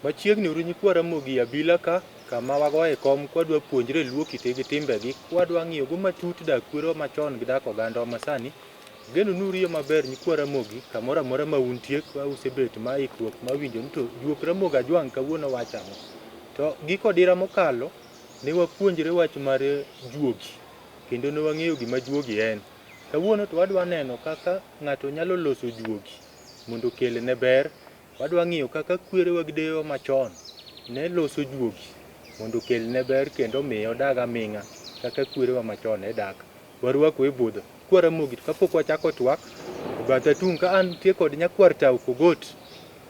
Machiegni uru nyikwa Ramogi Abila ka, kama wagoye kom kwadwa puonjre Luo kite gi timbegi, kwadwa ng'iyo go matut dak kwerewa machon gi dak ogandawa masani. Ageno ni uriyo maber nyikwa Ramogi kamoro amora ma untie ka usebet ma ikruok ma winjo ni to juok Ramogi Ajwang' kawuono wacho ang'o. To gi kodira mokalo ne wapuonjre wach mar juogi kendo ne wang'eyo gima juogi en. Kawuono to wadwa neno kaka ng'ato nyalo loso juogi mondo okelne ber. Wadwa ng'iyo kaka kwerewa gi deyewa machon ne loso juogi mondo okelne ber kendo omiye odag aming'a kaka kwerewa machon ne dak. Warwaku e budho. Kwa Ramogi to kapok wachako twak, e bath atung' ka antie kod nyakwar Tau Kogot,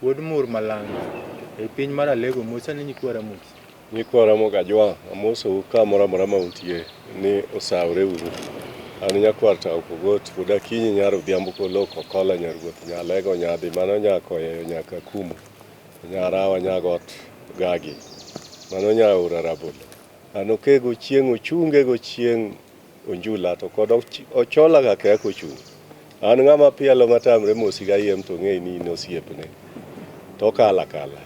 wuod Mur Malanga, e piny mar Alego. Mos ane nyikwa Ramogi. Nyikwa Ramogi Ajwang', amosou kamoro amora ma untie ni osawre uru. An nyakwar Tau Kogot, wuod Akinyi nyar Odhiambo Koloko Kola nyar Ruoth Nyalego nyadhi mano nyakoyeyo nyaka Kumu, nyarawa nyagot Gagi, mano nyaora Rabolo. An okego chieng' ochunge go chieng' Onjula to kod Ochola ga kek ochung'. An ng'ama pielo matamre mosi kayiem to ng'e ni in osiepne. To okalo akala.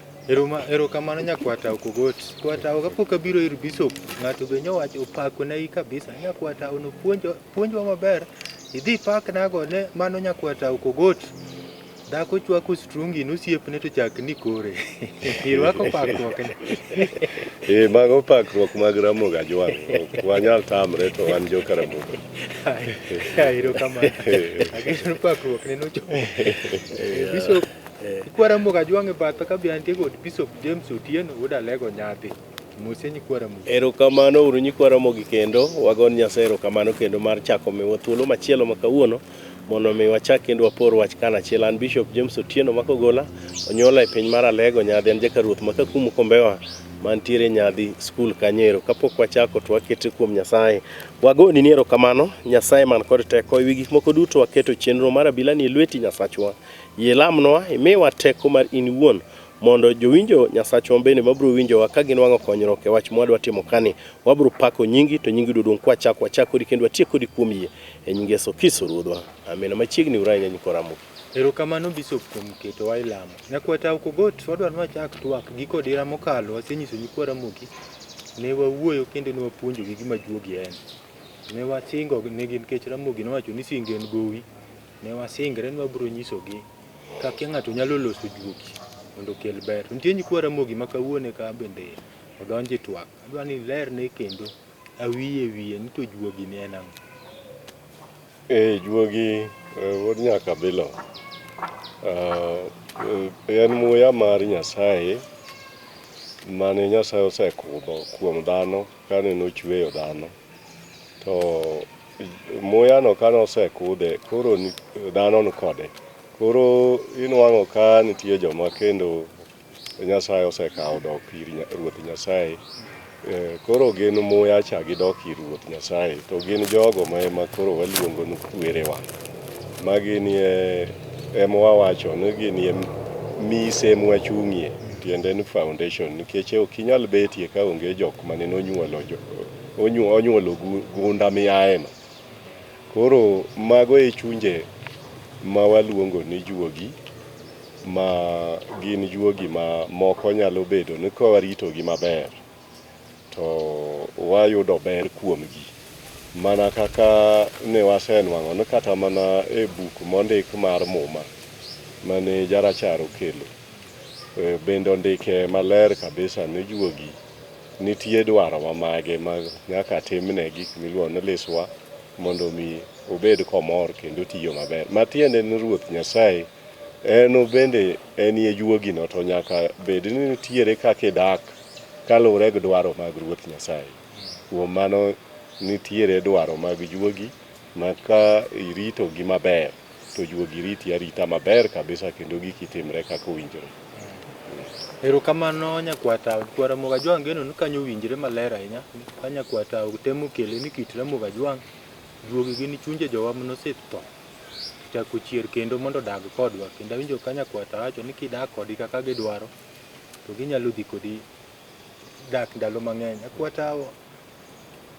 Erokamano nyakwar Tau Kogot. Kwar Tau kapok abiro ir Bishop, ng'ato be nyowacho opakona i kabisa. Nyakwar Tau nopuonjo puonjwa maber. Idhi ipaknago ne mano nyakwar Tau Kogot. Dhako chwako strungi nosiepne to chak ni kore. Irwako pakruok ni. Eh, mago pakruok mag Ramogi Ajwang'. Ok wanyal tamre to wan joka Ramogi. Erokamano. Ageno ni pakruok ne nochopo. Bishop, Nyikwa Ramogi Ajwang' e batha ka be antie kod Bishop James Otieno wuod Alego Nyadhi. Mose nyikwa Ramogi. Erokamano uru nyikwa Ramogi kendo wagon Nyasaye erokamano kendo mar chako miwa thuolo machielo ma kawuono mondo mi wachak kendo wapor wach kanachiel. An Bishop James Otieno Makogola, onyuola e piny mar Alego Nyadhi, an jaka ruoth ma Kakumu Kombewa mantiere Nyadhi skul kanyero. Kapok wachako to wakete kuom Nyasaye. Wagoni ni erokamano Nyasaye man kod teko ewi gik moko duto waketo chenro mar abila ni e lweti Nyasachwa. Yie lamnwa, imiwa teko mar in iwuon mondo jowinjo Nyasachwa bende mabiro winjowa ka ginwang'o konyruok e wach mwadwa timo kani, wabiro pako nyingi to nyingi duong' kwachako wachak kodi kendo watiek kodi kuom yie e nying Yesu Kristo Ruodhwa. Amen. Machiegni uru ahinya nyikwa Ramogi. Erokamano Bishop kuom ketowa e lamo. Nyakwar Tau Kogot, wadwa ni wachak twak gi kodira mokalo wasenyiso nyikwa Ramogi ne wawuoyo kendo ne wapuonjogi gima juogi en. Ne wasingo negi nikech Ramogi nowacho ni singo en gowi. Ne wasingre ni wabiro nyisogi kaka ng'ato nyalo loso juogi mondo okel ber. To nitie nyikwa Ramogi ma kawuono ka bende odonjo e twak. Adwa ni ilerne kendo awiye wiye ni to juogi ni en ang'o? Eh, juogi wuod Nyakabilo en muya mar Nyasaye mane Nyasaye osekudho kuom dhano kane nochweyo dhano. To muyano kane osekudhe koro dhano ni kode. Koro inwang'o ka nitie joma kendo Nyasaye osekawo dok ir Ruoth Nyasaye. Koro gin muya cha gidok ir Ruoth Nyasaye to gin jogo ma ema koro waluongo ni kwerewa. Ma ginie ema wawacho ni ginie mise mwachung'ie tiende ni foundation nikech ok inyal betie ka onge jok mane nonyuolo onyuolo gunda miaye no. Koro mago e chunje ma waluongo ni juogi ma gin juogi ma moko nyalo bedo ni ka waritogi maber to wayudo ber kuomgi. Mana kaka ne wasenwang'o ni kata mana e buk mondik mar Muma mane jarachar okelo, bende ondike maler kabisa ni juogi nitie dwaro ma mage ma nyaka timne gik miluongo ni liswa mondo mi obed komor kendo tiyo maber. Matiende ni Ruoth Nyasaye en bende enie juogino to nyaka bed ni nitiere kaka idak kaluwore gi dwaro mag Ruoth Nyasaye. Kuom mano nitiere dwaro mag juogi ma ka iritogi maber to juogi riti arita maber kabisa kendo giki timre kaka owinjore. Erokamano nyakwar Tau. Kwar Ramogi Ajwang' geno ni kanyo owinjre maler ahinya. Ka nyakwar Tau temo kele ni kit Ramogi Ajwang' juogi gin chunje jowa manosetho chako chier kendo mondo odag kodwa. Kendo awinjo ka nyakwar Tau wacho ni kidak kodgi kaka gidwaro to ginyalo dhi kodi dak ndalo mang'eny. Akwata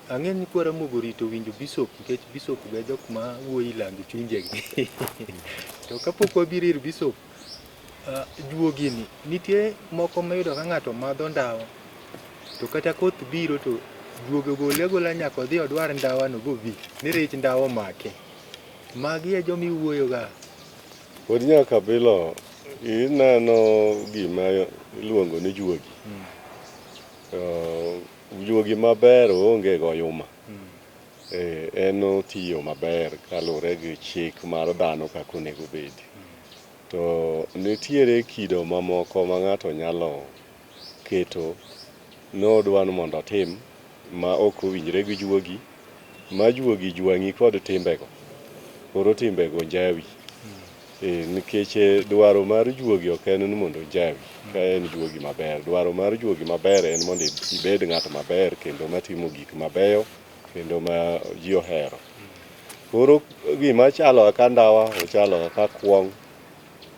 ang'e ni kwa Ramogi orito winjo bishop nikech bishop be jok ma wuoyo ilang gi chunjegi. To kapok wabiro ir bishop, juogi ni nitie moko mayudo ka ng'ato madho ndawa to kata koth biro to juogi ogole agola nyaka odhi odwar ndawa no bobi ni rich ndawa omake. Magi e joma iwuoyo ga. Pod nyaka bilo ineno gima iluongo ni juogi. Juogi maber oonge goyuma. En otiyo maber kaluwore gi chik mar dhano kaka onego obedi. To nitiere kido mamoko ma ng'ato nyalo keto nodwa ni mondo otim ma ok owinjre gi juogi, ma juogi jwang'i kod timbego. Koro timbego njawi. Nikech dwaro mar juogi ok en ni mondo onjawi ka en juogi maber. Dwaro mar juogi maber en mondo ibed ng'at maber kendo matimo gik mabeyo kendo ma ji ohero. Koro gima chalo kaka ndawa, ochalo kaka kwong'.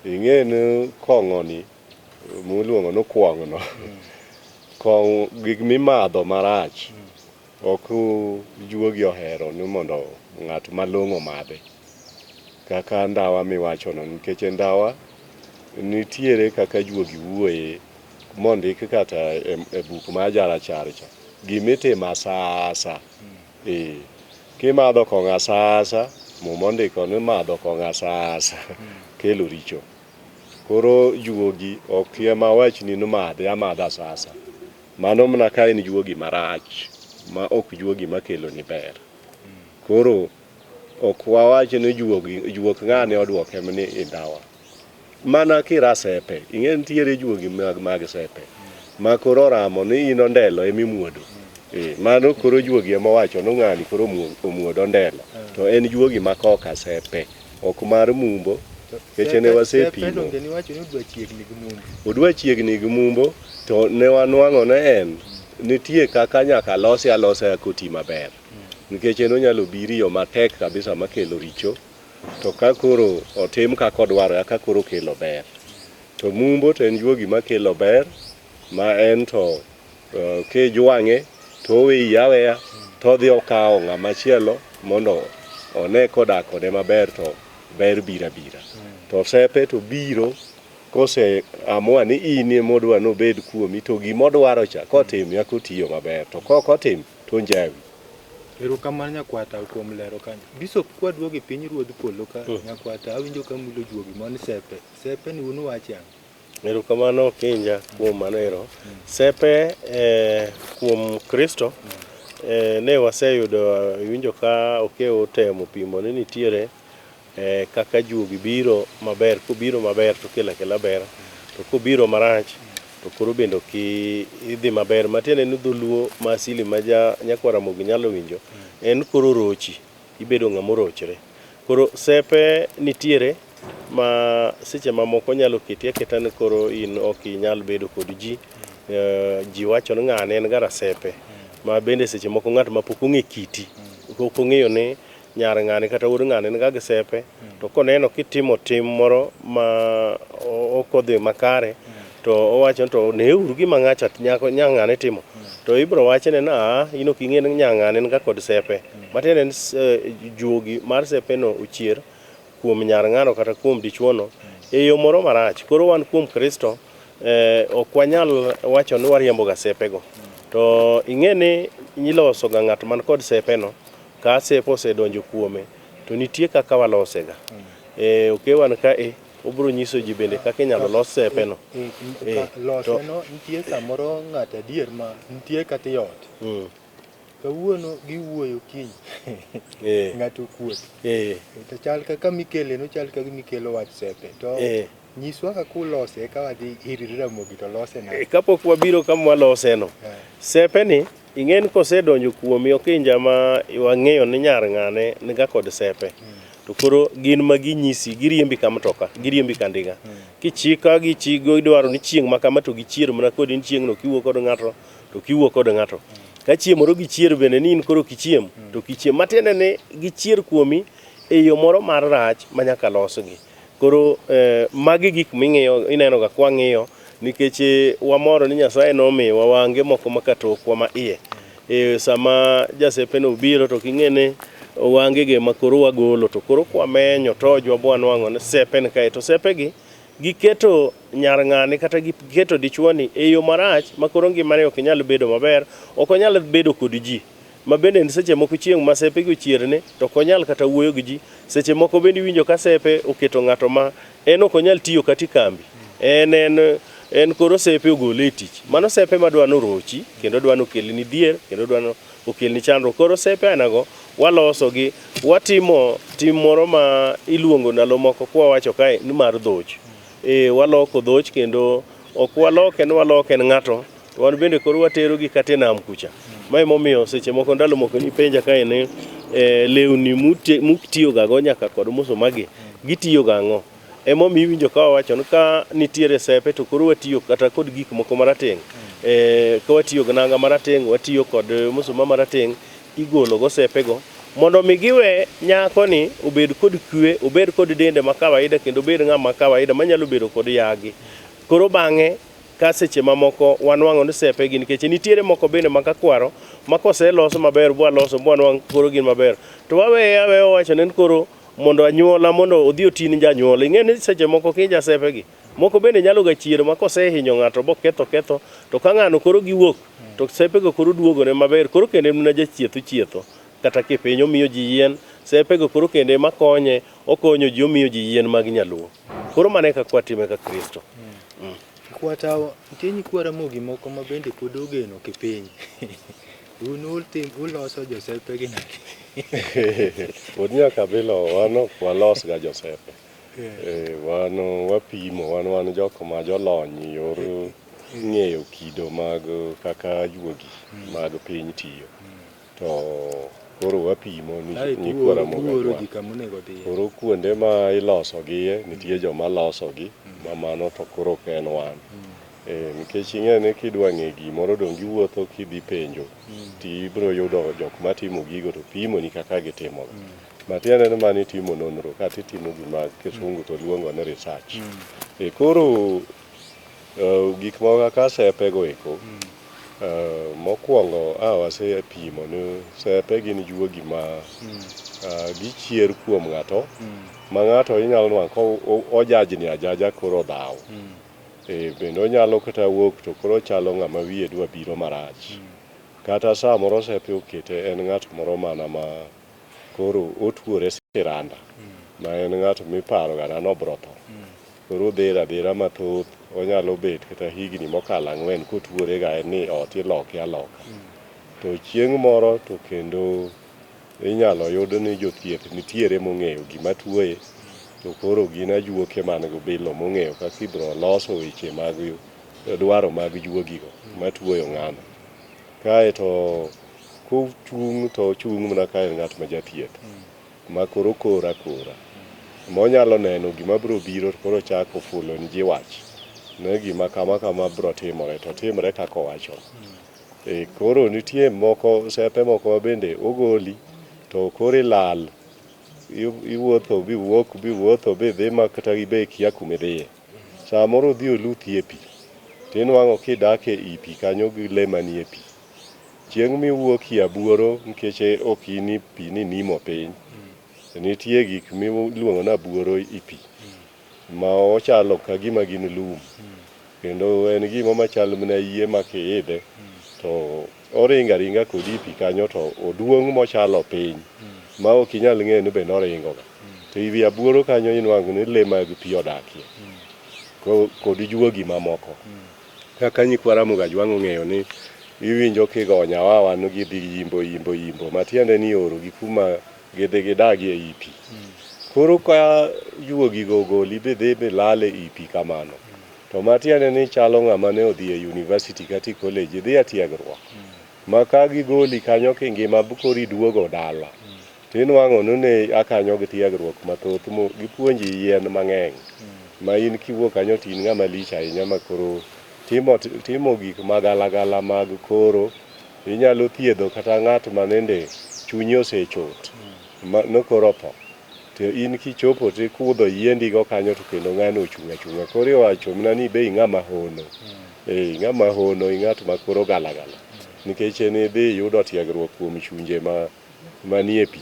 Ing'e ni kong'o ni miluongo ni kwong' no, kong' gik mimadho marach ok juogi ohero ni mondo ng'at malong'o omadhe. Kaka ndawa miwacho no, nikech ndawa nitiere kaka juogi wuoye mondik kata e buk mar jarachar cha. Gimitimo asasa. Kimadho kong'o asasa, muma ondiko ni madho kong'o asasa kelo richo. Koro juogi ok ema wachni ni madhe amadha asasa. Mano mana ka en juogi marach ma ok juogi makelo ni ber. Koro ok wawach ni juogi juok ng'ane oduoke ni i ndawa. Mana kira sepe, ing'e nitiere juogi mag sepe ma koro oramo ni in ondelo emimuodo. Mano koro juogi ema owacho ni ng'ani koro omuodo ondelo. To en juogi ma koka sepe, ok mar mumbo. Nikech ne wasepimo. Sepe niwacho ni odwa chiegni gi mumbo. Odwa chiegni gi mumbo to ne wanwang'o ne en nitie kaka nyaka lose alosa koti maber. Nikech en onyalo biro e yo matek kabisa makelo richo. To ka koro otim kaka odwaro eka koro okelo ber. To mumbo to en juogi makelo ber ma en to kijwang'e to oweyi aweya to odhi okawo ng'ama chielo mondo one kodak kode maber to ber biro abira. To sepe to biro kose amua ni in emodwa nobed kuomi to gimodwaro cha kotim eka otiyo maber to kok otim to onjawi. Erokamano nyakwata kuom lero kanyo. Bishop kwaduogo e piny ruodh polo ka nyakwata awinjo ka mulo juogi mon sepe. Sepe ni un uwache ang'o? Erokamano Kinja kuom mano ero. Sepe kuom Kristo ne waseyudo iwinjo ka Okewo otemo pimo ni nitiere kaka juogi biro maber, kobiro maber to kelo akela ber, to kobiro marach to koro bende ok idhi maber. Matiende ni dholuo ma asili ma nyakwar Ramogi nyalo winjo en koro rochi, ibedo ng'ama orochre. Koro sepe nitiere ma seche mamoko nyalo keti aketa ni koro in ok inyal bedo kod ji. Ji wacho ni ng'ane en ga rasepe. Ma bende seche moko ng'at ma pok ong'e kiti, pok ong'eyo ni nyar ng'ane kata wuod ng'ane en ga gi sepe, to koneno kitimo tim moro ma ok odhi makare, to owacho ni to neuru gima ng'acha nyako nya ng'ane timo. To ibro wachne ni aa in ok ing'e ni nya ng'ane en ga kod sepe. Matiende ni juogi mar sepe no ochier kuom nyar ng'ano kata kuom dichuo no e yo moro marach. Koro wan kuom Kristo ok wanyal wacho ni wariembo ga sepe go. To ing'e ni iloso ga ng'at man kod sepe no ka sepe osedonjo kuome to nitie kaka walose ga. Okewan ka obro nyiso ji bende kaka inyalo los sepe no. Lose no nitie samoro ng'ato adier ma nitie kata e ot. Kawuono giwuoyo kiny. Ng'ato okuot. To chal kaka mikele no chal kaka mikelo wach sepe. To nyiswa kaka ulose eka wadhi ir Ramogi to lose nade. Kapok wabiro kama walose no. Sepe ni ing'e ni kosedonjo kuomi okinja ma wang'eyo ni nyar ng'ane niga kod sepe. To koro gin ma ginyisi, giriembi ka mtoka, giriembi ka ndiga. Kichika gichigo idwaro ni chieng' ma kama to gichier mana kodi ni chieng' no kiwuo kod ng'ato to kiwuo kod ng'ato. Ka chieng' moro gichier bende ni in koro kichiem to kichiem. Matiende ni gichier kuomi e yo moro mar rach ma nyaka losgi. Koro magi gik ming'iyo ineno ga kwang'iyo Nikech wamoro ni Nyasaye nomiyowa wange moko ma katokwa ma iye. E, sama jasepe no obiro to king'e ni wangege ma koro wagolo to koro kwamenyo tojwa bwanwang'o ni sepe ni kae to sepegi giketo nyar ng'ani kata giketo dichuoni e yo marach ma koro ngimane ok nyal bedo maber, ok onyal bedo kod ji. Ma bende en seche moko chieng' ma sepe gi ochierne to ok onyal kata wuoyo gi ji. Seche moko bende iwinjo ka sepe oketo ng'ato ma en ok onyal tiyo kata e kambi. En en en koro sepe ogole e tich. Mano sepe madwa norochi kendo dwa nokelni dhier kendo dwa nokelni chandruok. Koro sepe ainago waloso gi watimo tim moro ma iluongo ndalo moko kwawacho kae ni mar dhoch. E, waloko dhoch kendo ok waloke ni waloke ni ng'ato to wan bende koro watero gi kata e nam kucha. Ma emomiyo seche moko ndalo moko nipenja kae ni e, lewni mutiyo gago nyaka kod musumagi gitiyo gang'o? Emomiyo iwinjo ka wawacho ni ka nitiere sepe to koro watiyo kata kod gik moko marateng'. E, ka watiyo gi nanga marateng', watiyo kod musuma marateng', igolo go sepego mondo mi giwe nyakoni obed kod kwe, obed kod dende ma kawaida kendo obed ng'ama kawaida manyalo bedo kod yagi. Koro bang'e ka seche mamoko wanwang'o ni sepe gi nikech nitiere moko bende ma kakwaro ma koselos maber bwaloso bwanwang' koro gin maber to waweye aweya wawacho ni koro mondo anyuola mondo odhi oti ni janyuola. Ing'e ni seche moko kinja sepe gi moko bende nyalo ga chiero ma kosehinyo ng'ato boketho ketho to ka ng'ano koro giwuok to sepego koro duogone maber koro kendo en mana jachietho chietho kata kipiny omiyo ji yien sepego koro kendo ema konye okonyo ji omiyo ji yien mag nyaluo koro mano e kaka watime ka Kristo. Kwatawa, nitie nyikwa Ramogi moko ma bende pod ogeno kipiny. Un utim, uloso josepe gi nade? Wuod Nyakabilo wan ok walos ga josepe. Eh, wan wapimo, wan wan jok ma jolony e yor ng'eyo kido mag kaka juogi mag piny tiyo. To koro wapimo ni Kaeto nyikwa uoro Ramogi uoro Ajwang'. ji kama onego odhiye. Koro kuonde ma ilosogie nitie joma losogi ma mano to koro ok en wan. Eh, nikech ing'e ni kidwa ng'e gimoro dong' iwuotho kidhi penjo to ibiro yudo jok matimo gigo to pimoni kaka gitimoga. Matiende ni mano itimo nonro kata itimo gima kisungu to luongo ni research. E koro gik moko kaka sepe go eko mokwongo a wasepimo ni sepe gin juogi ma gichier kuom ng'ato ma ng'ato inyalo nwang'o ka ojajni ajaja koro odhaw. E, bende onyalo kata wuok to koro ochalo ng'ama wiye dwa biro marach. Kata samoro sepe okete en ng'at moro mana ma koro otuore siranda ma en ng'at miparo ga ni obro tho. Koro odhero adhera mathoth, onyalo bet kata higni mokalo ang'wen kotuore ga en ni ot iloke aloka. To chieng' moro to kendo inyalo yud ni jothieth nitiere mong'eyo gima tuoye to koro gin ajuoke man gi bilo mong'eyo kaka ibiro loso weche mag dwaro mag juogigo matuoyo ng'ano. Kaeto kochung' to ochung' mana ka en ng'at ma jathieth ma koro koro akora. Monyalo neno gima biro biro to koro ochako fulo ni ji wach ne gima kama kama biro timore to timre kaka owacho. E, koro nitie moko sepe moko ma bende ogoli to koro ilal iwuotho biwuok biwuotho bidhi ma kata ibe ikia kumidhiye. Samoro odhi oluthi e pi tinwang'o kidak e i pi kanyo gi lee manie pi. Chieng' miwuok i abuoro nikech ok in e pi ni nimo piny, nitie gik miluongo ni abuoro i pi ma ochalo ka gima gin lum kendo en gima machal mana yie ma kiidhe to oringo aringa kodi e pi kanyo to oduong' mochalo piny ma ok inyal ng'eyo ni be noringo ga. To e wi abuoro kanyo inwang'o ni lee mag pi odakie kod juogi mamoko. Kaka nyikwa Ramogi Ajwang' ong'eyo ni iwinjo kigo nyawawa ni gidhi yimbo yimbo yimbo matiende ni iorogi kuma gidhi gidagie ei pi. Koro ka juogigo ogoli bidhi bilal e i pi kamano to matiende ni chalo ng'ama ne odhi e university kata e college idhi e tiegruok ma ka gigoli kanyo kingima koro iduogo dala tinwang'o ni ne a kanyo gi tiegruok mathoth mo gipuonji yien mang'eny ma in kiwuok kanyo to in ng'ama lich ahinya ma koro timo, timo gik magalagala mag koro inyalo thiedho kata ng'at ma nende chunye osechot ma nokoro otho. To in kichopo to ikudho yiendigo kanyo to kendo ng'ano ochung' achung'a. Koro iwacho mana ni be ing'ama hono. Eh, ing'ama hono, ing'at ma koro galagala. Nikech en idhi iyudo tiegruok kuom chunje ma manie pi.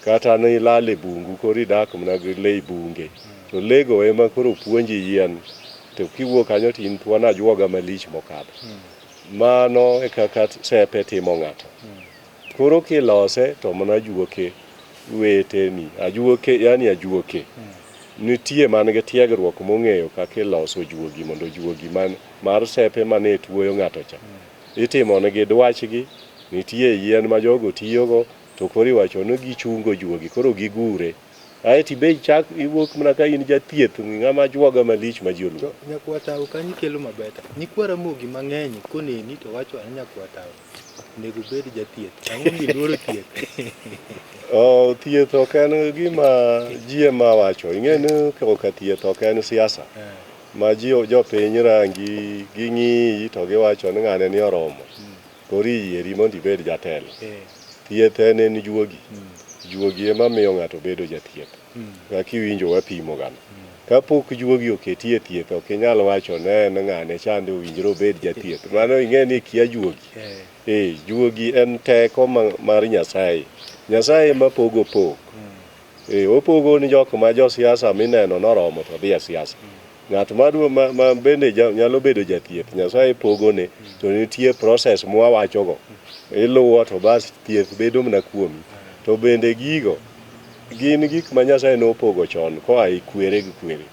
Kata ne ilal e bungu koro idak mana gi lee bunge. To lee go ema koro puonji yien. To kiwuok kanyo to in thuon ajuoga malich mokadho. Mano e kaka sepe timo ng'ato. Koro kilose to mana ajuoke weteni, ajuoke yani ajuoke nitie man gi tiegruok mong'eyo kaka iloso juogi mondo juogi man mar sepe mane tuoyo ng'ato cha itimo negi dwachgi. Nitie yien ma jogo tiyogo to koro iwacho ni gichungo juogi koro gigure. Aeto ibe ichak iwuok mana ka in jathieth ng'ama ajuoga malich ma ji oluoro. To nyakwar tawo kanyo ikelo mabeta. Nyikwa Ramogi mang'eny koneni to wacho ni nyakwar tawo onego obed jathieth. Ang'o miluoro thieth? Oh, thieth ok en gima ji ema wacho. Ing'e ni koka thieth ok en siasa. Ma ji jopiny rangi ging'iyi to giwacho ni ng'ane ni oromo. Koro iyieri mondo ibed jatelo. Thieth en en juogi. Juogi ema miyo ng'ato bedo jathieth. Kaka iwinjo wapimo gano. Kapok juogi oketi e thieth ok inyal wacho ne en ng'ane chande owinjore obed jathieth. Mano ing'e ni ikia juogi. Eh, juogi en teko mar Nyasaye. Nyasaye ema pogo pok. Eh, opogo ni jok ma josiasa mineno noromo to dhi e siasa. Ng'at ma bende nyalo bedo jathieth, Nyasaye pogone to nitie process mwawachogo. Iluwo to bas thieth bedo mana kuomi. To bende gigo gin gik ma Nyasaye nopogo chon koa e kwere gi kwere.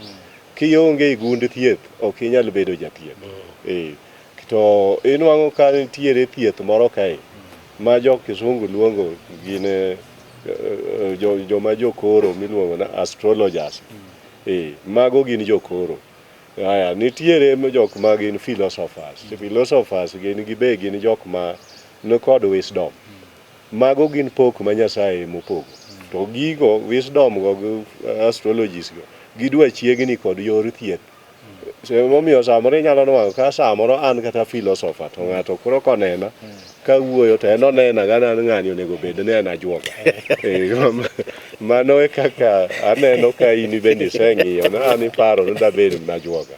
Kionge e gund thieth, ok inyal bedo jathieth. Eh, to inwang'o ka nitiere thieth moro kae ma jo kisungu luongo gin joma jokoro miluongo na astrologers. Eh, mago gin jokoro. Aya, nitiere jok ma gin philosophers. Philosophers gin gibe gin jok ma nikod wisdom. Mago gin pok ma Nyasaye mopogo. To gigo wisdom go gi astrologies go gidwa chiegni kod yor thieth. Emomiyo samoro inyalo nwang'o ka samoro an kata philosopher to ng'ato koro konena ka wuoyo to en onena ga ni ng'ani onego bed ni en ajuoga. Eh, mano e kaka aneno ka in bende iseng'iyo na an iparo ni dabed mana ajuoga.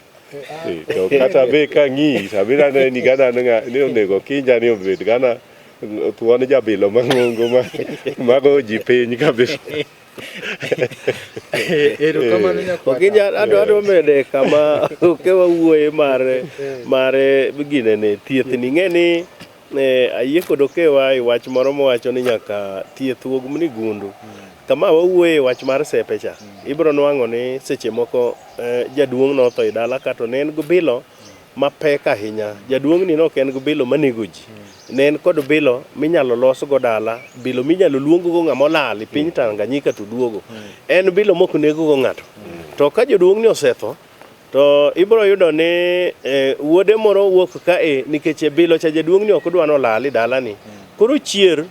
Eh, to kata be kang'iyi to abiro aneni gana ni onego kinja ni obed gana thuon jabilo mang'ongo mago ji piny kabisa. Erokamano nyakwar. Okinja adwa mede kama okewa wuoye mar mar ginene thieth ni ng'e ni ayie kod okewa e wach moro mowacho ni nyaka thieth wuog ni gundu. Kama wawuoye e wach mar sepe cha, ibiro nwang'o ni seche moko jaduong' notho e dala ka to ne en gi bilo mapek ahinya. Jaduong' ni ne ok en gi bilo manego ji. Ne en kod bilo minyalo losgo dala, bilo minyalo luonggo ng'ama olal e piny Tanganyika to duogo. En bilo mok nego ng'ato. To ka jaduong' ni osetho, to ibiro yudo ni wuode moro wuok kae nikech e bilo cha jaduong' ni ok dwa nolal e dalani. Koro chier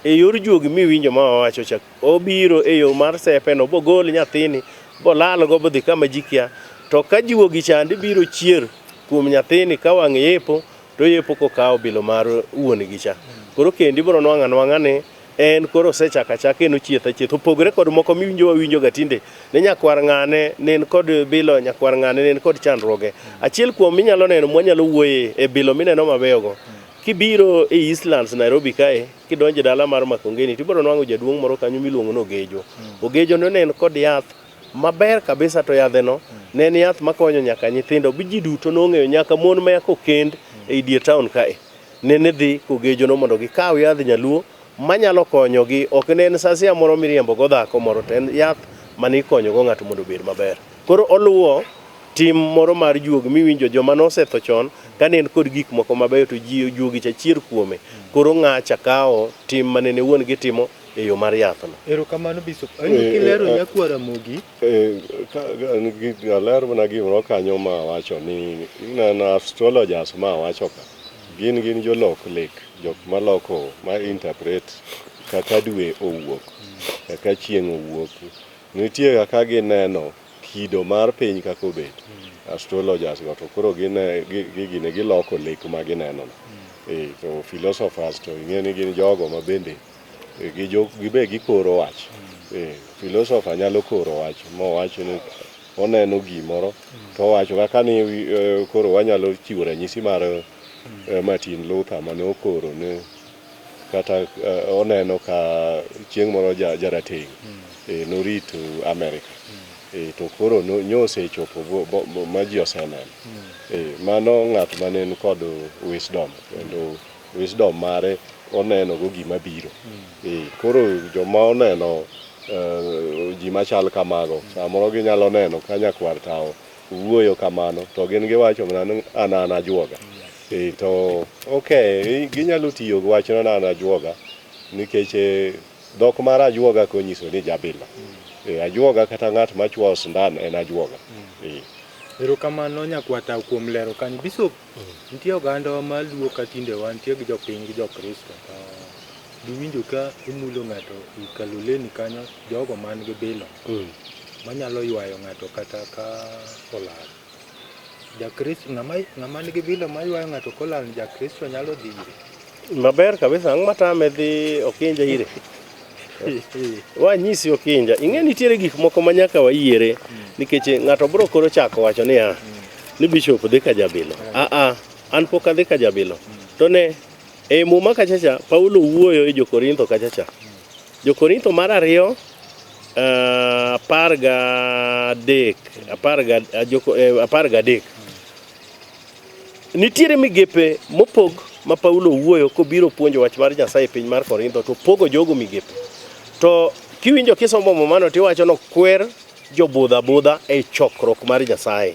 e yor juogi miwinjo ma wawacho cha, obiro e yo mar sepe no bogol nyathini bolalgo bodhi kama ji kia. To ka juogi chande biro chier kuom nyathini ka wang' yepo to yepo kokawo bilo mar wuon gi cha. Koro kendo ibiro nwang'o anwang'a ni en koro osechako achaka en ochieth achieth. Opogore kod moko miwinjo wawinjo ga tinde ni nyakwar ng'ane ne en kod bilo, nyakwar ng'ane ne en kod chandruoge. Achiel kuom minyalo neno mwanyalo wuoye e bilo mineno mabeyogo, kibiro e Eastlands Nairobi kae, kidonjo e dala mar Makongeni, tibiro nwang'o jaduong' moro kanyo miluongo ni Ogejo. Ogejo no ne en kod yath maber kabisa to yadheno ne en yath makonyo nyaka nyithindo. Ji duto nong'eyo nyaka mon ma eka okend ei dier town kae. Nene dhi Kogejo no mondo gikaw yadh nyaluo manyalo konyogi. Ok ne en sasia moro miriembo go dhako moro, to en yath mane ikonyo go ng'ato mondo obed maber. Koro oluwo tim moro mar juog miwinjo joma nosetho chon kane en kod gik moko mabeyo to ji juogi cha chier kuome. Koro ng'acha kawo tim manene wuon gi timo e yo mar yathno. Erokamano Bishop. Awinjo kilero nyakwar Ramogi. Aler mana gimoro kanyo ma wacho ni ineno astrologers ma wacho ka gin jolok lek, jok maloko ma interpret kaka dwe owuok, kaka chieng' owuok. Nitie kaka gineno kido mar piny kaka obet. Astrologers go to koro gine giloko lek ma gineno. To philosophers to ing'e ni gin jogo ma bende gibe gikoro wach. Philosopher nyalo koro wach mowach ni oneno gimoro to owacho kaka ni koro wanyalo chiwo ranyisi mar Martin Luther mane okoro ni kata oneno ka chieng' moro jarateng' norit Amerika. To koro nyo osechopo ma ji oseneno. Mano ng'at mane en kod wisdom kendo wisdom mare oneno go gima biro. Koro joma oneno ji machal kamago samoro ginyalo neno ka nyakwar tawo wuoyo kamano to gin giwacho mana ni an an ajuoga. To okay, ginyalo tiyo gi wachno ni an ajuoga nikech dhok mar ajuoga konyiso ni jabilo. Ajuoga kata ng'at machwoyo sindan en ajuoga. Erokamano nyakwar tawo kuom lero kanyo. Bishop, nitie oganda ma luo ka tinde wantie gi jopiny gi jokristo to giwinjo ka imulo ng'ato i Kaloleni kanyo jogo man gi bilo manyalo ywayo ng'ato kata ka olal. Jakristo ng'ama nigi bilo maywayo ng'ato kolal jakristo nyalo dhi ire. Maber kabisa, ang' matame dhi Okinja ire? Wanyisi Okinja, ing'e nitiere gik moko ma nyaka wayiere nikech ng'ato biro koro chako wacho niya ni bishop dhi ka jabilo. An pok adhi ka jabilo. To ne e Muma kachacha Paulo wuoyo e jo-Korintho kachacha. Jo-Korintho mar 2 13 13. Nitiere migepe mopog ma Paulo wuoyo kobiro puonjo wach mar Nyasaye e piny mar Korintho to pogo jogo migepe. To kiwinjo kisomo Mumano tiwacho nokwer jobudha budha e chokruok mar Nyasaye.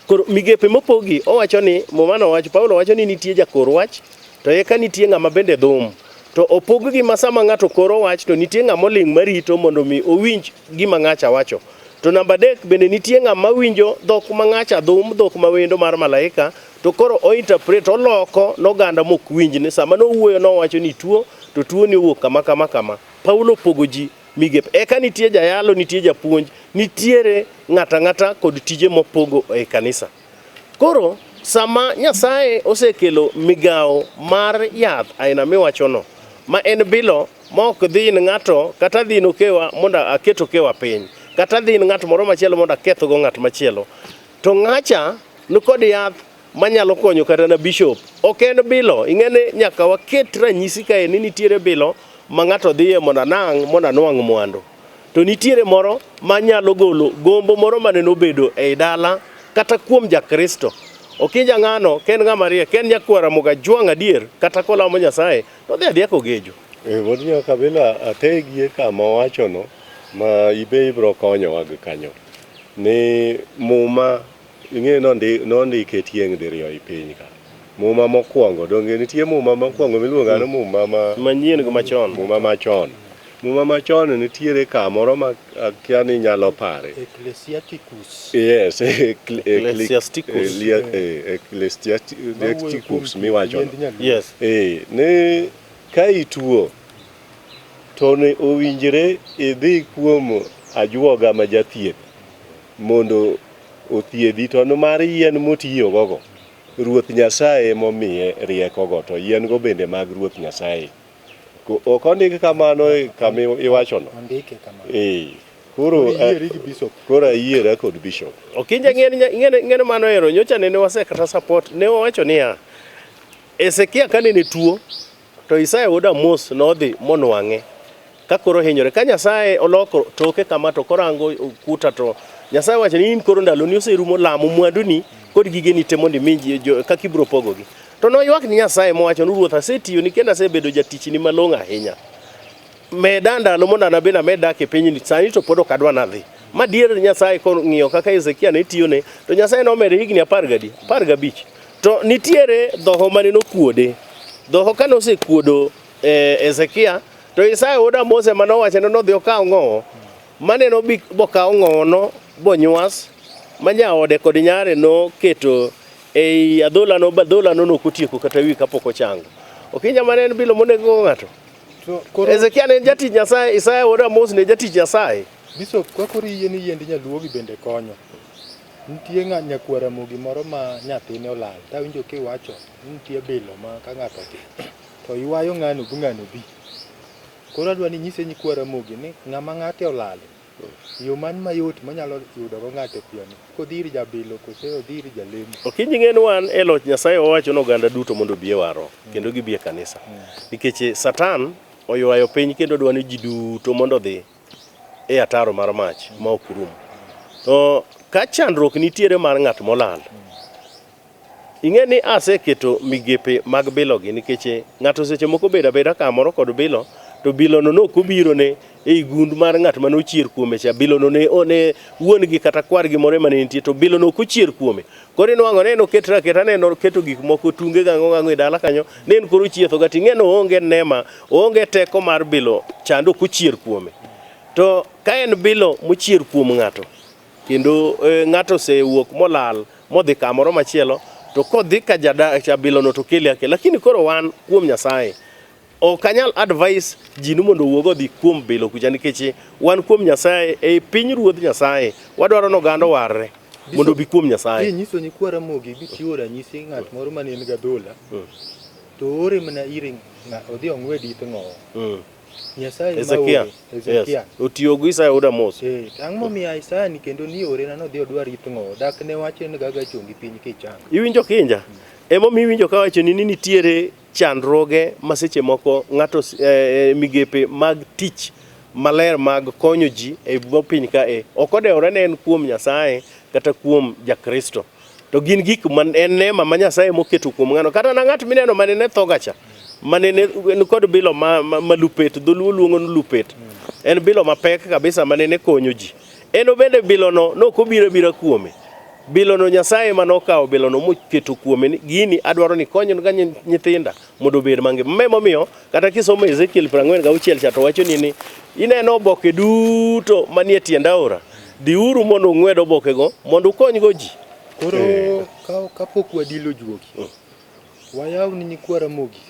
Koro migepe mopogi owacho ni Mumano wacho Paulo wacho ni nitie jakor wach to eka nitie ng'ama bende dhum. To opog gi ma sama ng'ato koro wach to nitie ng'ama oling' marito mondo mi owinj gima ng'acha wacho. To namba 3 bende nitie ng'ama winjo dhok ma ng'acha dhum, dhok ma wendo mar malaika, to koro o interpret oloko noganda mok winj ni sama nowuoyo nowacho ni tuo to tuo ni owuok kama kama kama. Paulo opogo ji migepe. Eka nitie jayalo, nitie japuonj, nitiere ng'ata ng'ata kod tije mopogo e kanisa. Koro sama Nyasaye osekelo migawo mar yath aina miwachono, ma en bilo ma ok dhin ng'ato kata dhin okewa mondo aket okewa piny, kata dhin ng'at moro machielo mondo akethgo ng'at machielo, to ng'acha nikod yath manyalo konyo kata na bishop. Ok en bilo, ing'e ni nyaka waket ranyisi kae ni nitiere bilo ma ng'ato dhiye mondo anang' mondo anwang' mwandu. To nitiere moro manyalo golo gombo moro mane nobedo ei dala kata kuom jakristo. Okinja ng'ano, ka en ng'ama riek, ka en nyakwar Ramogi Ajwang' adier, kata kolamo Nyasaye, to odhi adhiya kogejo. Wuod Nyakabila, ategie kama owachono ma ibe ibiro konyowa gi kanyo. Ni Muma, ing'e nondike tieng' diriyo e piny ka. Muma mokwongo, donge nitie muma mokwongo miluongo ni muma ma manyien gi machon. Muma machon. Muma machon nitiere kamoro ma akia ni nyalo pare. Ecclesiasticus. Yes, Ecclesiasticus. Ecclesiasticus miwacho. Yes. Ne ka ituo to ne owinjre idhi kuom ajuoga ma jathieth mondo othiedhi, to mar yien motiyogogo Ruoth Nyasaye momiye riekogo, to yien go bende mag Ruoth Nyasaye. Ok ondik kamano kama iwachono. Ondike kamano. Koro Iyieri gi bishop. Koro ayiera kod bishop. Okinja ng'en mano ero nyocha nene wasekata support ne owacho niya Hezekia kane ne tuo to Isaya wuod Amos nodhi monwang'e ka koro hinyore. Ka Nyasaye oloko toke kama to korango kuta to Nyasaye wacho ni in koro ndaloni oserumo, lamo mwanduni kod gigeni te mondo imi ji kaka ibiro pogogi. To noywak ni Nyasaye mowacho ni Ruoth, asetiyoni kendo asebedo jatichni malong'o ahinya. Meda ndalo mondo an abende amed dak e pinyni, sani to pod ok adwa nadhi. Madier Nyasaye kong'iyo kaka Hezekia ne tiyone, to Nyasaye nomede higni 15. To nitiere dhoho mane nokuode. Dhoho kane osekuodo Hezekia, to Isaya wuod Amos ema nowacho ni nodhi okaw ng'owo. Mane nobi bokaw ng'owono bonywas, ma nyaode kod nyare noketo ei adholano, ba adholano nokotieko kata wi kapok ochango. Okinja mane en bilo monego ng'ato. Hezekia ne en jatich Nyasaye, Isaya wuod Amos ne jatich Nyasaye. Bishop, kwa koro iyie ni yiend nyaluo gi bende konyo. Nitie ng'a nyakwar Ramogi moro ma nyathine olal. Tawinjo kiwacho ni nitie bilo ma ka ng'ato odhi to ywayo ng'ano bu ng'ano bi. Koro adwa ni inyise nyikwa Ramogi ni ng'ama ng'ate olalo, yo man mayot monyalo yudogo ng'ate piyo ni kodhi ir jabilo kose odhi ir jalemo. Okinyi ng'e ni wan e loch Nyasaye wawacho ni oganda duto mondo obi e warruok kendo gibi e kanisa. Nikech Satan oywayo piny kendo dwa ni ji duto mondo odhi e ataro mar mach ma ok rum. To ka chandruok nitiere mar ng'at molal, ing'e ni aseketo migepe mag bilogi nikech ng'ato seche moko bedo abeda kamoro kod bilo to bilono nok obirone ei gund mar ng'at mane ochier kuome cha bilono ne, ne wuon-gi kata kwargi moro ema ne nitie to bilono ok ochier kuome. Koro inwang'o ne en oketre aketa ne en oketo gik moko tunge gang'o gang'o e dala kanyo ne en koro ochietho ga ting'e ni oonge nema oonge teko mar bilo chande ok ochier kuome. To ka en bilo mochier kuom ng'ato kendo ng'ato osewuok molal modhi kamoro machielo to kodhi ka jabilono to kele akela. Lakini koro wan kuom Nyasaye ok anyal advise ji ni mondo owuog odhi kuom bilo kucha nikech wan kuom Nyasaye ei piny ruodh Nyasaye wadwaro ni oganda owarre mondo obi kuom Nyasaye. Inyiso nyikwa Ramogi bichiwo ranyisi ng'at moro mane en gadhola to oore mana ir odhi ong'wed it ng'owo. Nyasaye ma Hezekia. ore, Hezekia. Yes. Otiyo gi Isaya wuod Amos. Eh, to ang'o momiyo Isaya ni kendo ni ore na nodhi odwar it ng'owo dak ne wacho ni gaga chongi piny kichang. Iwinjo kinja? Emomiyo iwinjo kawacho ni nitiere chandruoge ma seche moko ng'ato migepe mag tich maler mag konyo ji e bwo piny ka e ok odewore ne en kuom Nyasaye kata kuom Jakristo. To gin gik ma en neema ma Nyasaye moketo kuom ng'ano. Kata na ng'at mineno mane ne tho gacha, mane ne en kod bilo ma lupet, dholuo luongo ni lupet. En bilo mapek kabisa mane ne konyo ji. En obende bilono nok obiro abira kuome. Bilono Nyasaye ema nokawo bilono moketo kuome ni gini adwaro ni ikony ga nyithinda mondo obed mangima. Ma emomiyo kata kisomo Ezekiel 46 cha to wacho ni ineno oboke duto manie tiend aora, dhiuru mondo ung'wed obokego mondo ukonygo ji. Koro kapok wadilo juogi, wayaw ni nyikwa Ramogi